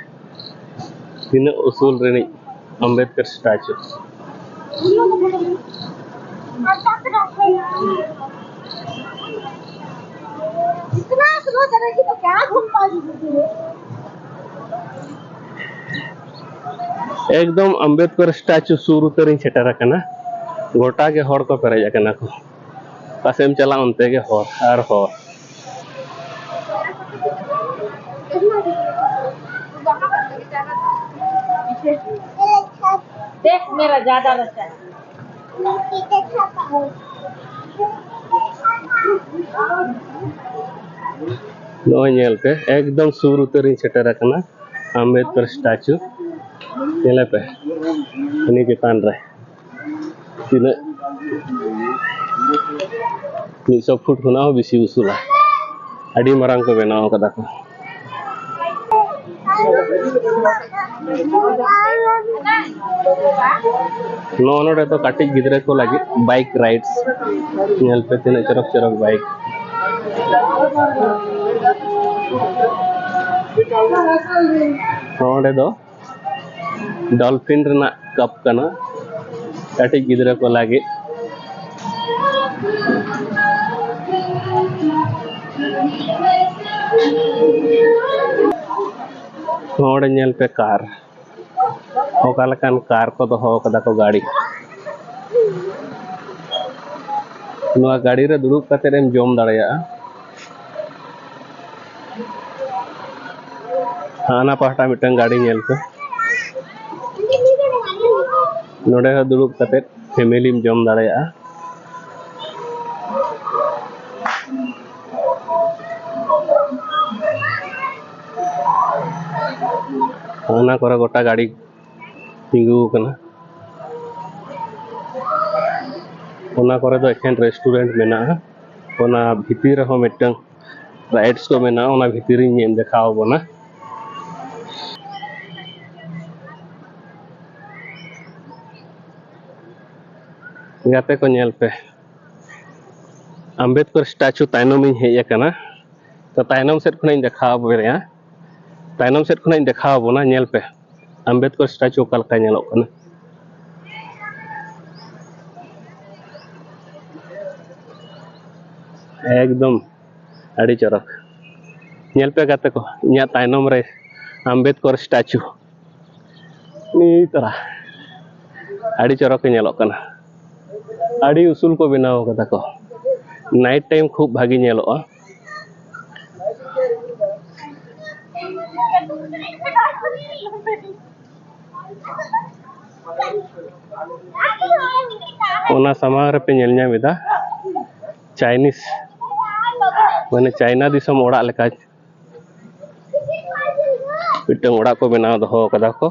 ᱛᱤᱱᱟᱹᱜ ᱩᱥᱩᱞ ᱨᱤᱱᱤᱡ ᱟᱢᱵᱮᱫᱠᱚᱨ ᱥᱴᱟᱪᱩ᱾ इतना स्लो चलेगी तो क्या घूम पाएगी? ᱮᱠᱫᱚᱢ ᱟᱢᱵᱮᱫᱠᱚᱨ ᱥᱴᱟᱪᱩ ᱥᱩᱨ ᱩᱛᱟᱹᱨᱤᱧ ᱥᱮᱴᱮᱨ ᱟᱠᱟᱱᱟ᱾ ᱜᱚᱴᱟ ᱜᱮ ᱦᱚᱲ ᱠᱚ ᱯᱮᱨᱮᱡ ᱟᱠᱟᱱᱟ ᱠᱚ᱾ ᱚᱠᱟ ᱥᱮᱫ ᱮᱢ ᱪᱟᱞᱟᱜ, ᱚᱱᱛᱮ ᱜᱮ ᱦᱚᱲ ᱟᱨ ᱦᱚᱲ᱾ देख, मेरा ज्यादा रहता है। ᱱᱚᱜᱼᱚᱭ ᱧᱮᱞ ᱯᱮ, ᱮᱠᱫᱚᱢ ᱥᱩᱨ ᱩᱛᱟᱹᱨᱤᱧ ᱥᱮᱴᱮᱨ ᱟᱠᱟᱱᱟ ᱟᱢᱵᱮᱫᱠᱚᱨ ᱥᱴᱟᱪᱩ᱾ ᱧᱮᱞ ᱯᱮ, ᱩᱱᱤ ᱪᱮᱛᱟᱱ ᱨᱮ ᱛᱤᱱᱟᱹᱜ, ᱢᱤᱫ ᱥᱚ ᱯᱷᱩᱴ ᱠᱷᱚᱱᱟᱜ ᱦᱚᱸ ᱵᱮᱥᱤ ᱩᱥᱩᱞᱟ᱾ ᱟᱹᱰᱤ ᱢᱟᱨᱟᱝ ᱠᱚ ᱵᱮᱱᱟᱣ ᱠᱟᱫᱟ ᱠᱚ᱾ ᱱᱚᱜᱼᱚ ᱱᱚᱰᱮ ᱫᱚ ᱠᱟᱹᱴᱤᱡ ᱜᱤᱫᱽᱨᱟᱹ ᱠᱚ ᱞᱟᱹᱜᱤᱫ bike rides, ᱧᱮᱞ ᱯᱮ ᱛᱤᱱᱟᱹᱜ ᱪᱚᱨᱚᱠ ᱪᱚᱨᱚᱠ bike᱾ ᱱᱚᱰᱮ ᱫᱚ dolphin ᱨᱮᱱᱟᱜ cup ᱠᱟᱱᱟ, ᱠᱟᱹᱴᱤᱡ ᱜᱤᱫᱽᱨᱟᱹ ᱠᱚ ᱞᱟᱹᱜᱤᱫ᱾ ᱱᱚᱰᱮ ᱧᱮᱞ ᱯᱮ car, ᱚᱠᱟ ᱞᱮᱠᱟᱱ car ᱠᱚ ᱫᱚᱦᱚ ᱠᱟᱫᱟ ᱠᱚ ᱜᱟᱹᱲᱤ᱾ ᱱᱚᱣᱟ ᱜᱟᱹᱰᱤ ᱨᱮ ᱫᱩᱲᱩᱵ ᱠᱟᱛᱮᱫ ᱮᱢ ᱡᱚᱢ ᱫᱟᱲᱮᱭᱟᱜᱼᱟ᱾ ᱦᱟᱱᱟ ᱯᱟᱦᱴᱟ ᱢᱤᱫᱴᱟᱝ ᱜᱟᱹᱰᱤ ᱧᱮᱞ ᱯᱮ, ᱱᱚᱰᱮ ᱦᱚᱸ ᱫᱩᱲᱩᱵ ᱠᱟᱛᱮᱫ family ᱢ ᱡᱚᱢ ᱫᱟᱲᱮᱭᱟᱜᱼᱟ᱾ ᱚᱱᱟ ᱠᱚᱨᱮ ᱜᱚᱴᱟ ᱜᱟᱹᱰᱤ ᱛᱤᱸᱜᱩ ᱟᱠᱟᱱᱟ᱾ ᱚᱱᱟ ᱠᱚᱨᱮ ᱫᱚ ᱮᱠᱷᱮᱱ restaurant ᱢᱮᱱᱟᱜᱼᱟ᱾ ᱚᱱᱟ ᱵᱷᱤᱛᱤᱨ ᱨᱮᱦᱚᱸ ᱢᱤᱫᱴᱟᱝ rides ᱠᱚ ᱢᱮᱱᱟᱜᱼᱟ, ᱚᱱᱟ ᱵᱷᱤᱛᱤᱨ ᱤᱧ ᱫᱮᱠᱷᱟᱣ ᱟᱵᱚᱱᱟ᱾ ᱜᱟᱛᱮ ᱠᱚ ᱧᱮᱞ ᱯᱮ, ᱟᱢᱵᱮᱫᱠᱚᱨ statue ᱛᱟᱭᱱᱚᱢ ᱤᱧ ᱦᱮᱡ ᱟᱠᱟᱱᱟ᱾ ᱛᱚ ᱛᱟᱭᱱᱚᱢ ᱥᱮᱫ ᱠᱷᱚᱱᱟᱜ ᱤᱧ ᱫᱮᱠᱷᱟᱣ ᱟᱵᱚᱱᱟ, ᱛᱟᱭᱱᱚᱢ ᱥᱮᱫ ᱠᱷᱚᱱᱟᱜ ᱤᱧ ᱫᱮᱠᱷᱟᱣ ᱟᱵᱚᱱᱟ᱾ ᱧᱮᱞ ᱯᱮ ᱟᱢᱵᱮᱫᱠᱚᱨ statue ᱚᱠᱟ ᱞᱮᱠᱟ ᱧᱮᱞᱚᱜ ᱠᱟᱱᱟ, ᱮᱠᱫᱚᱢ ᱟᱹᱰᱤ ᱪᱚᱨᱚᱠ᱾ ᱧᱮᱞ ᱯᱮ ᱜᱟᱛᱮ ᱠᱚ, ᱤᱧᱟᱹᱜ ᱛᱟᱭᱱᱚᱢ ᱨᱮ ᱟᱢᱵᱮᱫᱠᱚᱨ statue᱾ ᱱᱤᱛ ᱛᱟᱨᱟ ᱟᱹᱰᱤ ᱪᱚᱨᱚᱠ ᱜᱮ ᱧᱮᱞᱚᱜ ᱠᱟᱱᱟ᱾ ᱟᱹᱰᱤ ᱩᱥᱩᱞ ᱠᱚ ᱵᱮᱱᱟᱣ ᱠᱟᱫᱟ ᱠᱚ᱾ Night time ᱠᱷᱩᱵ ᱵᱷᱟᱜᱮ ᱧᱮᱞᱚᱜᱼᱟ᱾ ᱚᱱᱟ ᱥᱟᱢᱟᱝ ᱨᱮᱯᱮ ᱧᱮᱞ ᱧᱟᱢ ᱮᱫᱟ Chinese, ᱢᱟᱱᱮ ᱪᱟᱭᱱᱟ ᱫᱤᱥᱚᱢ ᱚᱲᱟᱜ ᱞᱮᱠᱟ ᱢᱤᱫᱴᱟᱝ ᱚᱲᱟᱜ ᱠᱚ ᱵᱮᱱᱟᱣ ᱫᱚᱦᱚ ᱠᱟᱫᱟ ᱠᱚ᱾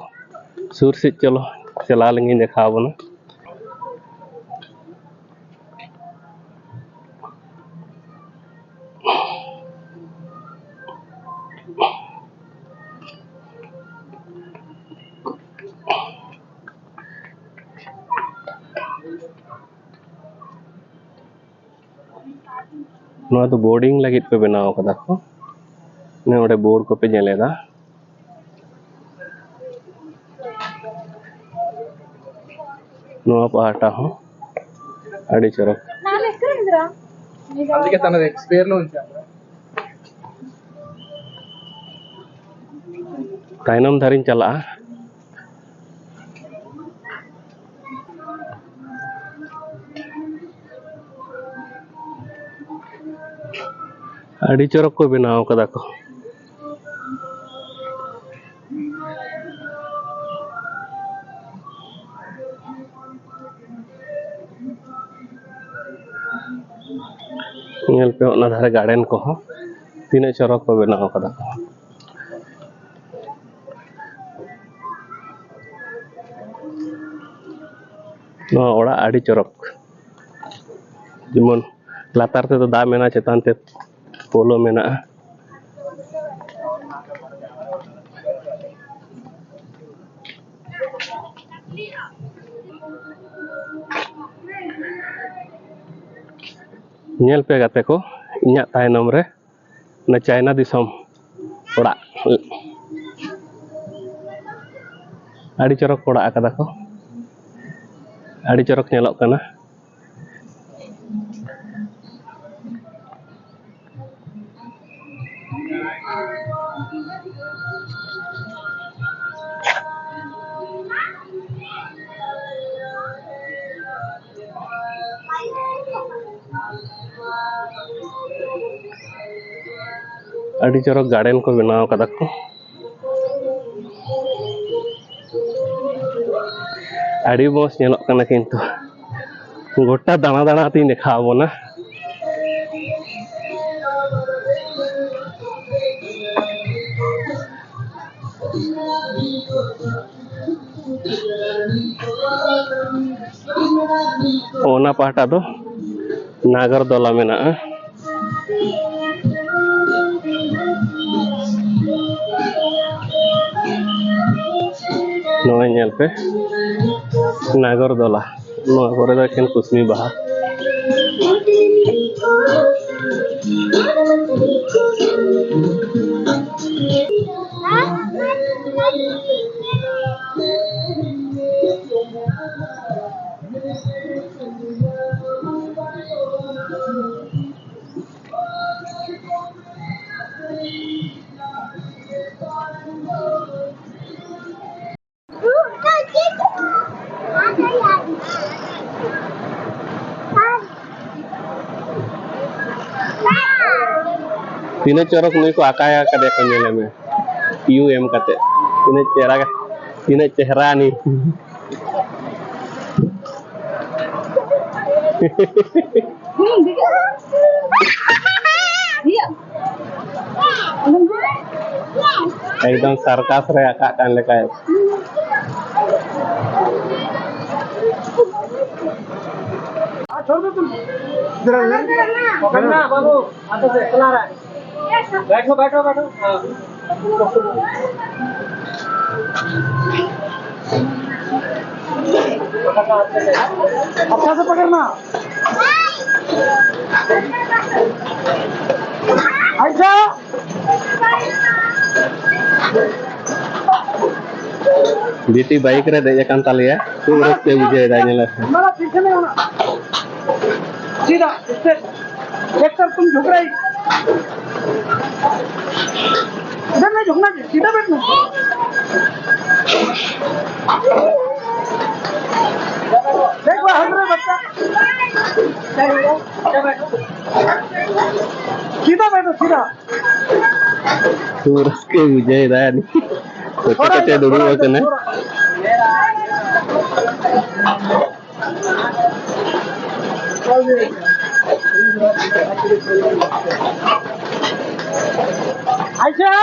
ᱥᱩᱨ ᱥᱮᱫ ᱪᱚᱞᱚ, ᱪᱟᱞᱟᱣ ᱞᱮᱱᱜᱤᱧ ᱫᱮᱠᱷᱟᱣ ᱟᱵᱚᱱᱟ᱾ ᱱᱚᱣᱟ ᱫᱚ ᱵᱳᱨᱰᱤᱝ ᱞᱟᱹᱜᱤᱫ ᱠᱚ ᱵᱮᱱᱟᱣ ᱠᱟᱫᱟ ᱠᱚ᱾ ᱱᱚᱰᱮ ᱵᱳᱨᱰ ᱠᱚᱯᱮ ᱧᱮᱞᱮᱫᱟ᱾ ᱱᱚᱣᱟ ᱯᱟᱦᱴᱟ ᱦᱚᱸ ᱟᱹᱰᱤ ᱪᱚᱨᱚᱠ᱾ ᱛᱟᱭᱱᱚᱢ ᱫᱷᱟᱨᱮᱧ ᱪᱟᱞᱟᱜᱼᱟ᱾ ᱟᱹᱰᱤ ᱪᱚᱨᱚᱠ ᱠᱚ ᱵᱮᱱᱟᱣ ᱠᱟᱫᱟ ᱠᱚ᱾ ᱧᱮᱞ ᱯᱮ, ᱚᱱᱟ ᱫᱷᱟᱨᱮ ᱜᱟᱨᱰᱮᱱ ᱠᱚᱦᱚᱸ ᱛᱤᱱᱟᱹᱜ ᱪᱚᱨᱚᱠ ᱠᱚ ᱵᱮᱱᱟᱣ ᱠᱟᱫᱟ ᱠᱚ᱾ ᱱᱚᱣᱟ ᱚᱲᱟᱜ ᱟᱹᱰᱤ ᱪᱚᱨᱚᱠ, ᱡᱮᱢᱚᱱ ᱞᱟᱛᱟᱨ ᱛᱮᱫᱚ ᱫᱟᱜ ᱢᱮᱱᱟᱜᱼᱟ, ᱪᱮᱛᱟᱱ ᱛᱮ ᱯᱳᱞᱳ ᱢᱮᱱᱟᱜᱼᱟ᱾ ᱧᱮᱞ ᱯᱮ ᱜᱟᱛᱮ ᱠᱚ, ᱤᱧᱟᱹᱜ ᱛᱟᱭᱱᱚᱢ ᱨᱮ ᱚᱱᱟ ᱪᱟᱭᱱᱟ ᱫᱤᱥᱚᱢ ᱚᱲᱟᱜ, ᱟᱹᱰᱤ ᱪᱚᱨᱚᱠ ᱚᱲᱟᱜ ᱟᱠᱟᱫᱟ ᱠᱚ, ᱟᱹᱰᱤ ᱪᱚᱨᱚᱠ ᱧᱮᱞᱚᱜ ᱠᱟᱱᱟ᱾ ᱟᱹᱰᱤ ᱪᱚᱨᱚᱠ ᱜᱟᱨᱰᱮᱱ ᱠᱚ ᱵᱮᱱᱟᱣ ᱠᱟᱫᱟ ᱠᱚ᱾ ᱟᱹᱰᱤ ᱢᱚᱡᱽ ᱧᱮᱞᱚᱜ ᱠᱟᱱᱟ, ᱠᱤᱱᱛᱩ ᱜᱚᱴᱟ ᱫᱟᱬᱟ ᱫᱟᱬᱟ ᱛᱤᱧ ᱫᱮᱠᱷᱟᱣ ᱟᱵᱚᱱᱟ᱾ ᱚᱱᱟ ᱯᱟᱦᱴᱟ ᱫᱚ ᱱᱟᱜᱚᱨᱫᱚᱞᱟ ᱢᱮᱱᱟᱜᱼᱟ᱾ ᱱᱚᱜᱼᱚᱭ ᱧᱮᱞ ᱯᱮ, ᱱᱟᱜᱚᱨᱫᱚᱞᱟ, ᱱᱚᱣᱟ ᱠᱚᱨᱮ ᱫᱚ ᱮᱠᱷᱮᱱ ᱠᱩᱥᱱᱤ ᱵᱟᱦᱟ᱾ ᱛᱤᱱᱟᱹᱜ ᱪᱚᱨᱚᱠ ᱱᱩᱭ ᱠᱚ ᱟᱠᱟᱭ ᱠᱟᱫᱮᱭᱟ ᱠᱚ, ᱧᱮᱞᱮ ᱢᱮ᱾ ᱤᱭᱩ ᱮᱢ ᱠᱟᱛᱮ᱾ ᱛᱤᱱᱟᱹᱜ ᱪᱮᱦᱨᱟ, ᱛᱤᱱᱟᱹᱜ ᱪᱮᱦᱨᱟ ᱱᱩᱭ᱾ ᱮᱠᱫᱚᱢ circus ᱨᱮ ᱟᱠᱟᱜ ᱠᱟᱱ ᱞᱮᱠᱟ᱾ ᱯᱚᱠᱚᱲ ᱱᱟ ᱵᱟᱹᱵᱩ, ᱟᱫᱚ ᱥᱮ ᱮᱠᱞᱟ ᱨᱮ᱾ बैठो, बैठो, बैठो। हाँ। अच्छा से पकड़ना। अच्छा। ᱵᱤᱴᱤ bike ᱨᱮ ᱫᱮᱡ ᱟᱠᱟᱱ ᱛᱟᱞᱮᱭᱟ, ᱠᱷᱩᱵ ᱨᱟᱹᱥᱠᱟᱹ ᱵᱩᱡᱷᱟᱹᱣ ᱮᱫᱟ ᱧᱮᱞ ᱠᱟᱛᱮ᱾ सीधा, इससे देखकर तुम झुक रही। इधर नहीं झुकना चाहिए, सीधा बैठना। देख लो, हट रहे बच्चा। सीधा बैठो, सीधा। ᱠᱷᱩᱵ ᱨᱟᱹᱥᱠᱟᱹ ᱵᱩᱡᱷᱟᱹᱣ ᱮᱫᱟ᱾ ᱠᱚᱪᱮ ᱠᱚᱪᱮ ᱫᱩᱲᱩᱵ ᱟᱠᱟᱱᱟ᱾ ᱟᱪᱪᱷᱟ᱾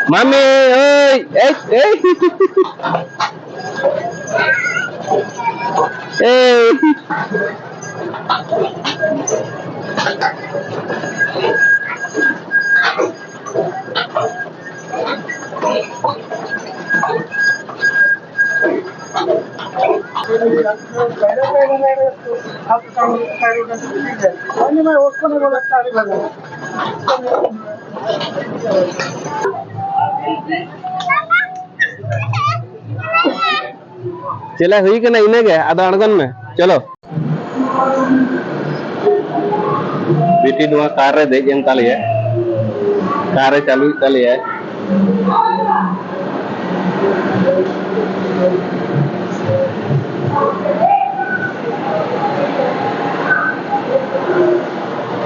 ᱢᱟᱢᱤ, ᱳᱭ, ᱮᱭ, ᱮᱭ᱾ ᱮᱭ᱾ ᱪᱮᱞᱟ ᱦᱩᱭ ᱠᱟᱱᱟ ᱤᱱᱟᱹᱜᱮ, ᱟᱫᱚ ᱟᱬᱜᱚᱱ ᱢᱮ, ᱪᱚᱞᱚ᱾ ᱵᱤᱴᱤ ᱱᱚᱣᱟ ᱠᱟᱨ ᱨᱮ ᱫᱮᱡ ᱮᱱ ᱛᱟᱞᱮᱭᱟ, ᱠᱟᱨ ᱮ ᱪᱟᱹᱞᱩᱭᱮᱫ ᱛᱟᱞᱮᱭᱟ᱾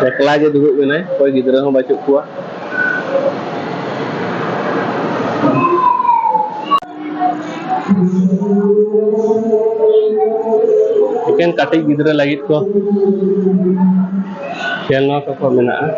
ᱮᱠᱞᱟ ᱜᱮ ᱫᱩᱲᱩᱵ ᱮᱱᱟᱭ, ᱚᱠᱚᱭ ᱜᱤᱫᱽᱨᱟᱹ ᱦᱚᱸ ᱵᱟᱹᱪᱩᱜ ᱠᱚᱣᱟ᱾ ᱮᱠᱮᱱ ᱠᱟᱹᱴᱤᱡ ᱜᱤᱫᱽᱨᱟᱹ ᱞᱟᱹᱜᱤᱫ ᱠᱚ ᱠᱷᱮᱞᱱᱟ ᱠᱚᱠᱚ ᱢᱮᱱᱟᱜᱼᱟ᱾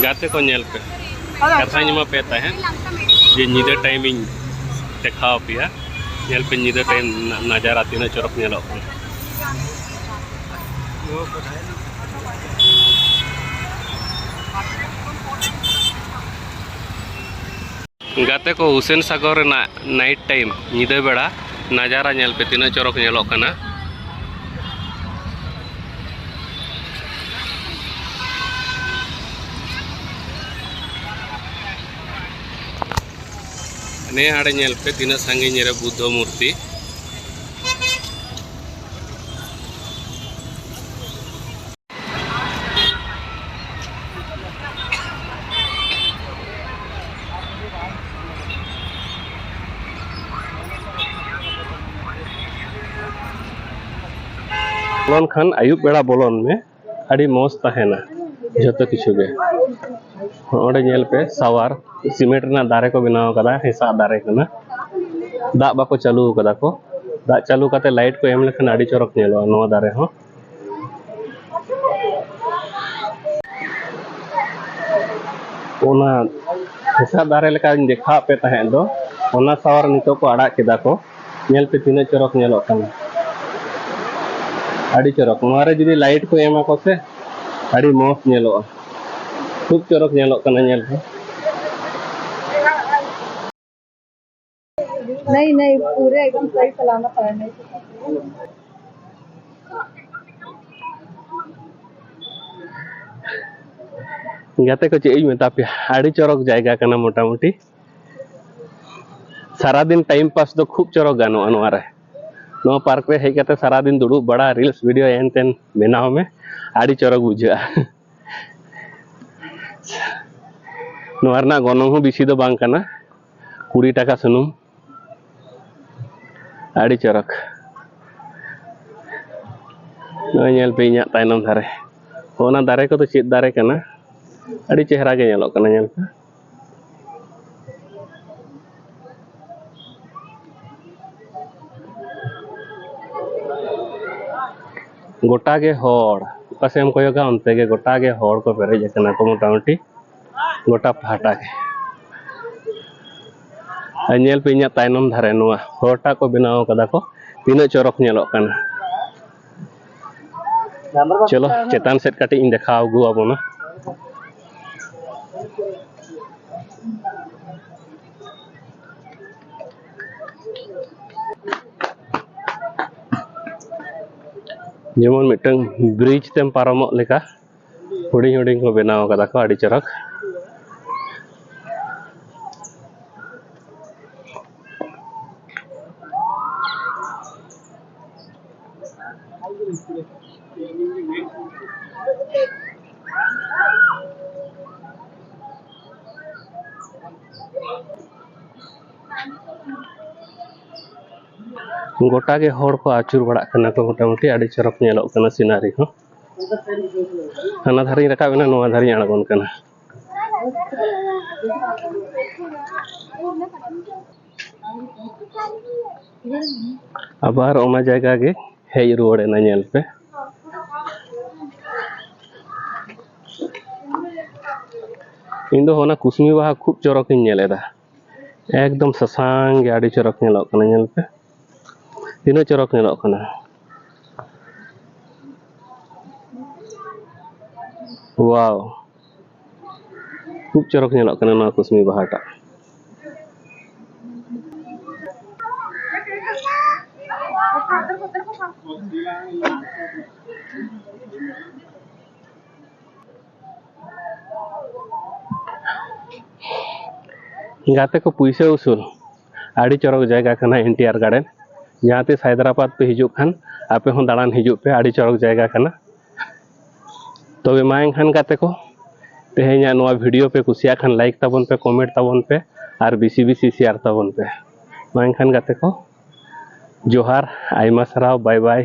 ᱜᱟᱛᱮ ᱠᱚ, ᱧᱮᱞ ᱯᱮ, ᱠᱟᱛᱷᱟᱧ ᱮᱢᱟ ᱯᱮ ᱛᱟᱦᱮᱸᱫ ᱡᱮ ᱧᱤᱫᱟᱹ ᱴᱟᱭᱤᱢᱤᱧ ᱫᱮᱠᱷᱟᱣ ᱟᱯᱮᱭᱟ᱾ ᱧᱮᱞ ᱯᱮ, ᱧᱤᱫᱟᱹ ᱴᱟᱭᱤᱢ ᱱᱟ-, ᱱᱟᱡᱟᱨᱟ ᱛᱤᱱᱟᱹᱜ ᱪᱚᱨᱚᱠ ᱧᱮᱞᱚᱜ ᱠᱟᱱᱟ᱾ ᱜᱟᱛᱮ ᱠᱚ, ᱦᱩᱥᱮᱱ ᱥᱟᱜᱚᱨ ᱨᱮᱱᱟᱜ ᱱᱟᱭᱤᱴ ᱴᱟᱭᱤᱢ, ᱧᱤᱫᱟᱹ ᱵᱮᱲᱟ ᱱᱟᱡᱟᱨᱟ ᱧᱮᱞ ᱯᱮ, ᱛᱤᱱᱟᱹᱜ ᱪᱚᱨᱚᱠ ᱧᱮᱞᱚᱜ ᱠᱟᱱᱟ᱾ ᱱᱮ ᱟᱲᱮ ᱧᱮᱞ ᱯᱮ, ᱛᱤᱱᱟᱹᱜ ᱥᱟᱺᱜᱤᱧ ᱨᱮ ᱵᱩᱫᱽᱫᱷᱚ ᱢᱩᱨᱛᱤ᱾ ᱵᱚᱞᱚᱱ ᱠᱷᱟᱱ ᱟᱹᱭᱩᱵ ᱵᱮᱲᱟ ᱵᱚᱞᱚᱱ ᱢᱮ, ᱟᱹᱰᱤ ᱢᱚᱡᱽ ᱛᱟᱦᱮᱱᱟ ᱡᱷᱚᱛᱚ ᱠᱤᱪᱷᱩ ᱜᱮ᱾ ᱚᱸᱰᱮ ᱧᱮᱞ ᱯᱮ, ᱥᱟᱣᱟᱨ ᱥᱤᱢᱮᱱᱴ ᱨᱮᱱᱟᱜ ᱫᱟᱨᱮ ᱠᱚ ᱵᱮᱱᱟᱣ ᱠᱟᱫᱟ, ᱦᱮᱸᱥᱟᱜ ᱫᱟᱨᱮ ᱠᱟᱱᱟ᱾ ᱫᱟᱜ ᱵᱟᱠᱚ ᱪᱟᱹᱞᱩ ᱠᱟᱫᱟ ᱠᱚ, ᱫᱟᱜ ᱪᱟᱹᱞᱩ ᱠᱟᱛᱮ ᱞᱟᱭᱤᱴ ᱠᱚ ᱮᱢ ᱞᱮᱠᱷᱟᱱ ᱟᱹᱰᱤ ᱪᱚᱨᱚᱠ ᱧᱮᱞᱚᱜᱼᱟ ᱱᱚᱣᱟ ᱫᱟᱨᱮ ᱦᱚᱸ᱾ ᱚᱱᱟ ᱦᱮᱸᱥᱟᱜ ᱫᱟᱨᱮ ᱞᱮᱠᱟᱧ ᱫᱮᱠᱷᱟᱣᱟᱫ ᱯᱮ ᱛᱟᱦᱮᱸᱫ ᱫᱚ, ᱚᱱᱟ ᱥᱟᱣᱟᱨ ᱱᱤᱛᱚᱜ ᱠᱚ ᱟᱲᱟᱜ ᱠᱮᱫᱟ ᱠᱚ᱾ ᱧᱮᱞ ᱯᱮ ᱛᱤᱱᱟᱹᱜ ᱪᱚᱨᱚᱠ ᱧᱮᱞᱚᱜ ᱠᱟᱱᱟ, ᱟᱹᱰᱤ ᱪᱚᱨᱚᱠ᱾ ᱱᱚᱣᱟ ᱨᱮ ᱡᱩᱫᱤ ᱞᱟᱭᱤᱴ ᱠᱚ ᱮᱢᱟ ᱠᱚ ᱥᱮ, ᱟᱹᱰᱤ ᱢᱚᱡᱽ ᱧᱮᱞᱚᱜᱼᱟ, ᱠᱷᱩᱵ ᱪᱚᱨᱚᱠ ᱧᱮᱞᱚᱜ ᱠᱟᱱᱟ᱾ ᱧᱮᱞ ᱯᱮ᱾ नहीं, नहीं, पूरे एकदम सही सलामत है, नहीं। ᱜᱟᱛᱮ ᱠᱚ, ᱪᱮᱫ ᱤᱧ ᱢᱮᱛᱟ ᱯᱮᱭᱟ, ᱟᱹᱰᱤ ᱪᱚᱨᱚᱠ ᱡᱟᱭᱜᱟ ᱠᱟᱱᱟ ᱢᱚᱴᱟᱢᱩᱴᱤ᱾ ᱥᱟᱨᱟᱫᱤᱱ ᱴᱟᱭᱤᱢ ᱯᱟᱥ ᱫᱚ ᱠᱷᱩᱵ ᱪᱚᱨᱚᱠ ᱜᱟᱱᱚᱜᱼᱟ ᱱᱚᱣᱟ ᱨᱮ᱾ ᱱᱚᱣᱟ ᱯᱟᱨᱠ ᱨᱮ ᱦᱮᱡ ᱠᱟᱛᱮ ᱥᱟᱨᱟᱫᱤᱱ ᱫᱩᱲᱩᱵ ᱵᱟᱲᱟ, ᱨᱤᱞᱥ ᱵᱷᱤᱰᱤᱭᱳ ᱦᱮᱱ ᱛᱮᱱ ᱵᱮᱱᱟᱣ ᱢᱮ, ᱟᱹᱰᱤ ᱪᱚᱨᱚᱠ ᱵᱩᱡᱷᱟᱹᱜᱼᱟ᱾ ᱱᱚᱣᱟ ᱨᱮᱱᱟᱜ ᱜᱚᱱᱚᱝ ᱦᱚᱸ ᱵᱮᱥᱤ ᱫᱚ ᱵᱟᱝ ᱠᱟᱱᱟ, ᱠᱩᱲᱤ ᱴᱟᱠᱟ ᱥᱩᱱᱩᱢ᱾ ᱟᱹᱰᱤ ᱪᱚᱨᱚᱠ᱾ ᱱᱚᱜᱼᱚᱭ ᱧᱮᱞ ᱯᱮ ᱤᱧᱟᱹᱜ ᱛᱟᱭᱱᱚᱢ ᱫᱷᱟᱨᱮ, ᱚᱱᱟ ᱫᱟᱨᱮ ᱠᱚᱫᱚ ᱪᱮᱫ ᱫᱟᱨᱮ ᱠᱟᱱᱟ? ᱟᱹᱰᱤ ᱪᱮᱦᱨᱟ ᱜᱮ ᱧᱮᱞᱚᱜ ᱠᱟᱱᱟ, ᱧᱮᱞ ᱯᱮ᱾ ᱜᱚᱴᱟ ᱜᱮ ᱦᱚᱲ, ᱚᱠᱟ ᱥᱮᱫ ᱮᱢ ᱠᱚᱭᱚᱜᱟ ᱚᱱᱛᱮ ᱜᱮ ᱜᱚᱴᱟ ᱜᱮ ᱦᱚᱲ ᱠᱚ ᱯᱮᱨᱮᱡ ᱟᱠᱟᱱᱟ ᱠᱚ ᱢᱚᱴᱟᱢᱩᱴᱤ᱾ ᱜᱚᱴᱟ ᱯᱟᱦᱴᱟ ᱜᱮ᱾ ᱟᱨ ᱧᱮᱞ ᱯᱮ ᱤᱧᱟᱹᱜ ᱛᱟᱭᱱᱚᱢ ᱫᱷᱟᱨᱮ, ᱱᱚᱣᱟ ᱦᱚᱨᱴᱟᱜ ᱠᱚ ᱵᱮᱱᱟᱣ ᱠᱟᱫᱟ ᱠᱚ, ᱛᱤᱱᱟᱹᱜ ᱪᱚᱨᱚᱠ ᱧᱮᱞᱚᱜ ᱠᱟᱱᱟ᱾ ᱪᱚᱞᱚ ᱪᱮᱛᱟᱱ ᱥᱮᱫ ᱠᱟᱹᱴᱤᱡ ᱤᱧ ᱫᱮᱠᱷᱟᱣ ᱟᱹᱜᱩ ᱟᱵᱚᱱᱟ᱾ ᱡᱮᱢᱚᱱ ᱢᱤᱫᱴᱟᱝ ᱵᱨᱤᱡᱽ ᱛᱮᱢ ᱯᱟᱨᱚᱢᱚᱜ ᱞᱮᱠᱟ᱾ ᱦᱩᱰᱤᱧ ᱦᱩᱰᱤᱧ ᱠᱚ ᱵᱮᱱᱟᱣ ᱠᱟᱫᱟ ᱠᱚ, ᱟᱹᱰᱤ ᱪᱚᱨᱚᱠ᱾ ᱜᱚᱴᱟ ᱜᱮ ᱦᱚᱲ ᱠᱚ ᱟᱹᱪᱩᱨ ᱵᱟᱲᱟᱜ ᱠᱟᱱᱟ ᱠᱚ, ᱢᱚᱴᱟᱢᱩᱴᱤ ᱟᱹᱰᱤ ᱪᱚᱨᱚᱠ ᱧᱮᱞᱚᱜ ᱠᱟᱱᱟ ᱥᱤᱱᱟᱨᱤ ᱦᱚᱸ᱾ ᱦᱟᱱᱟ ᱫᱷᱟᱨᱮᱧ ᱨᱟᱠᱟᱵ ᱮᱱᱟ, ᱱᱚᱣᱟ ᱫᱷᱟᱨᱮᱧ ᱟᱬᱜᱚᱱ ᱠᱟᱱᱟ᱾ ᱟᱵᱟᱨ ᱚᱱᱟ ᱡᱟᱭᱜᱟ ᱜᱮ ᱦᱮᱡ ᱨᱩᱣᱟᱹᱲ ᱮᱱᱟ, ᱧᱮᱞ ᱯᱮ᱾ ᱤᱧ ᱫᱚ ᱚᱱᱟ ᱠᱩᱥᱢᱤ ᱵᱟᱦᱟ ᱠᱷᱩᱵ ᱪᱚᱨᱚᱠᱤᱧ ᱧᱮᱞ ᱮᱫᱟ, ᱮᱠᱫᱚᱢ ᱥᱟᱥᱟᱝ ᱜᱮ, ᱟᱹᱰᱤ ᱪᱚᱨᱚᱠ ᱧᱮᱞᱚᱜ ᱠᱟᱱᱟ᱾ ᱧᱮᱞ ᱯᱮ, ᱛᱤᱱᱟᱹᱜ ᱪᱚᱨᱚᱠ ᱧᱮᱞᱚᱜ ᱠᱟᱱᱟ᱾ ᱣᱟᱣ, ᱠᱷᱩᱵ ᱪᱚᱨᱚᱠ ᱧᱮᱞᱚᱜ ᱠᱟᱱᱟ ᱱᱚᱣᱟ ᱠᱩᱥᱢᱤ ᱵᱟᱦᱟᱴᱟᱜ᱾ ᱜᱟᱛᱮ ᱠᱚ, ᱯᱩᱭᱥᱟᱹ ᱩᱥᱩᱞ ᱟᱹᱰᱤ ᱪᱚᱨᱚᱠ ᱡᱟᱭᱜᱟ ᱠᱟᱱᱟ ᱮᱱ ᱴᱤ ᱟᱨ ᱜᱟᱨᱰᱮᱱ᱾ ᱡᱟᱦᱟᱸ ᱛᱤᱥ ᱦᱟᱭᱫᱨᱟᱵᱟᱫᱽ ᱯᱮ ᱦᱤᱡᱩᱜ ᱠᱷᱟᱱ, ᱟᱯᱮ ᱦᱚᱸ ᱫᱟᱬᱟᱱ ᱦᱤᱡᱩᱜ ᱯᱮ, ᱟᱹᱰᱤ ᱪᱚᱨᱚᱠ ᱡᱟᱭᱜᱟ ᱠᱟᱱᱟ᱾ ᱛᱚᱵᱮ ᱢᱟ ᱮᱱᱠᱷᱟᱱ ᱜᱟᱛᱮ ᱠᱚ, ᱛᱮᱦᱮᱧᱟᱜ ᱱᱚᱣᱟ ᱵᱷᱤᱰᱤᱭᱳ ᱯᱮ ᱠᱩᱥᱤᱭᱟᱜ ᱠᱷᱟᱱ, ᱞᱟᱭᱤᱠ ᱛᱟᱵᱚᱱ ᱯᱮ, ᱠᱚᱢᱮᱱᱴ ᱛᱟᱵᱚᱱ ᱯᱮ ᱟᱨ ᱵᱮᱥᱤ ᱵᱮᱥᱤ ᱥᱮᱭᱟᱨ ᱛᱟᱵᱚᱱ ᱯᱮ᱾ ᱢᱟ ᱮᱱᱠᱷᱟᱱ ᱜᱟᱛᱮ ᱠᱚ, ᱡᱚᱦᱟᱨ, ᱟᱭᱢᱟ ᱥᱟᱨᱦᱟᱣ, ᱵᱟᱭ ᱵᱟᱭ᱾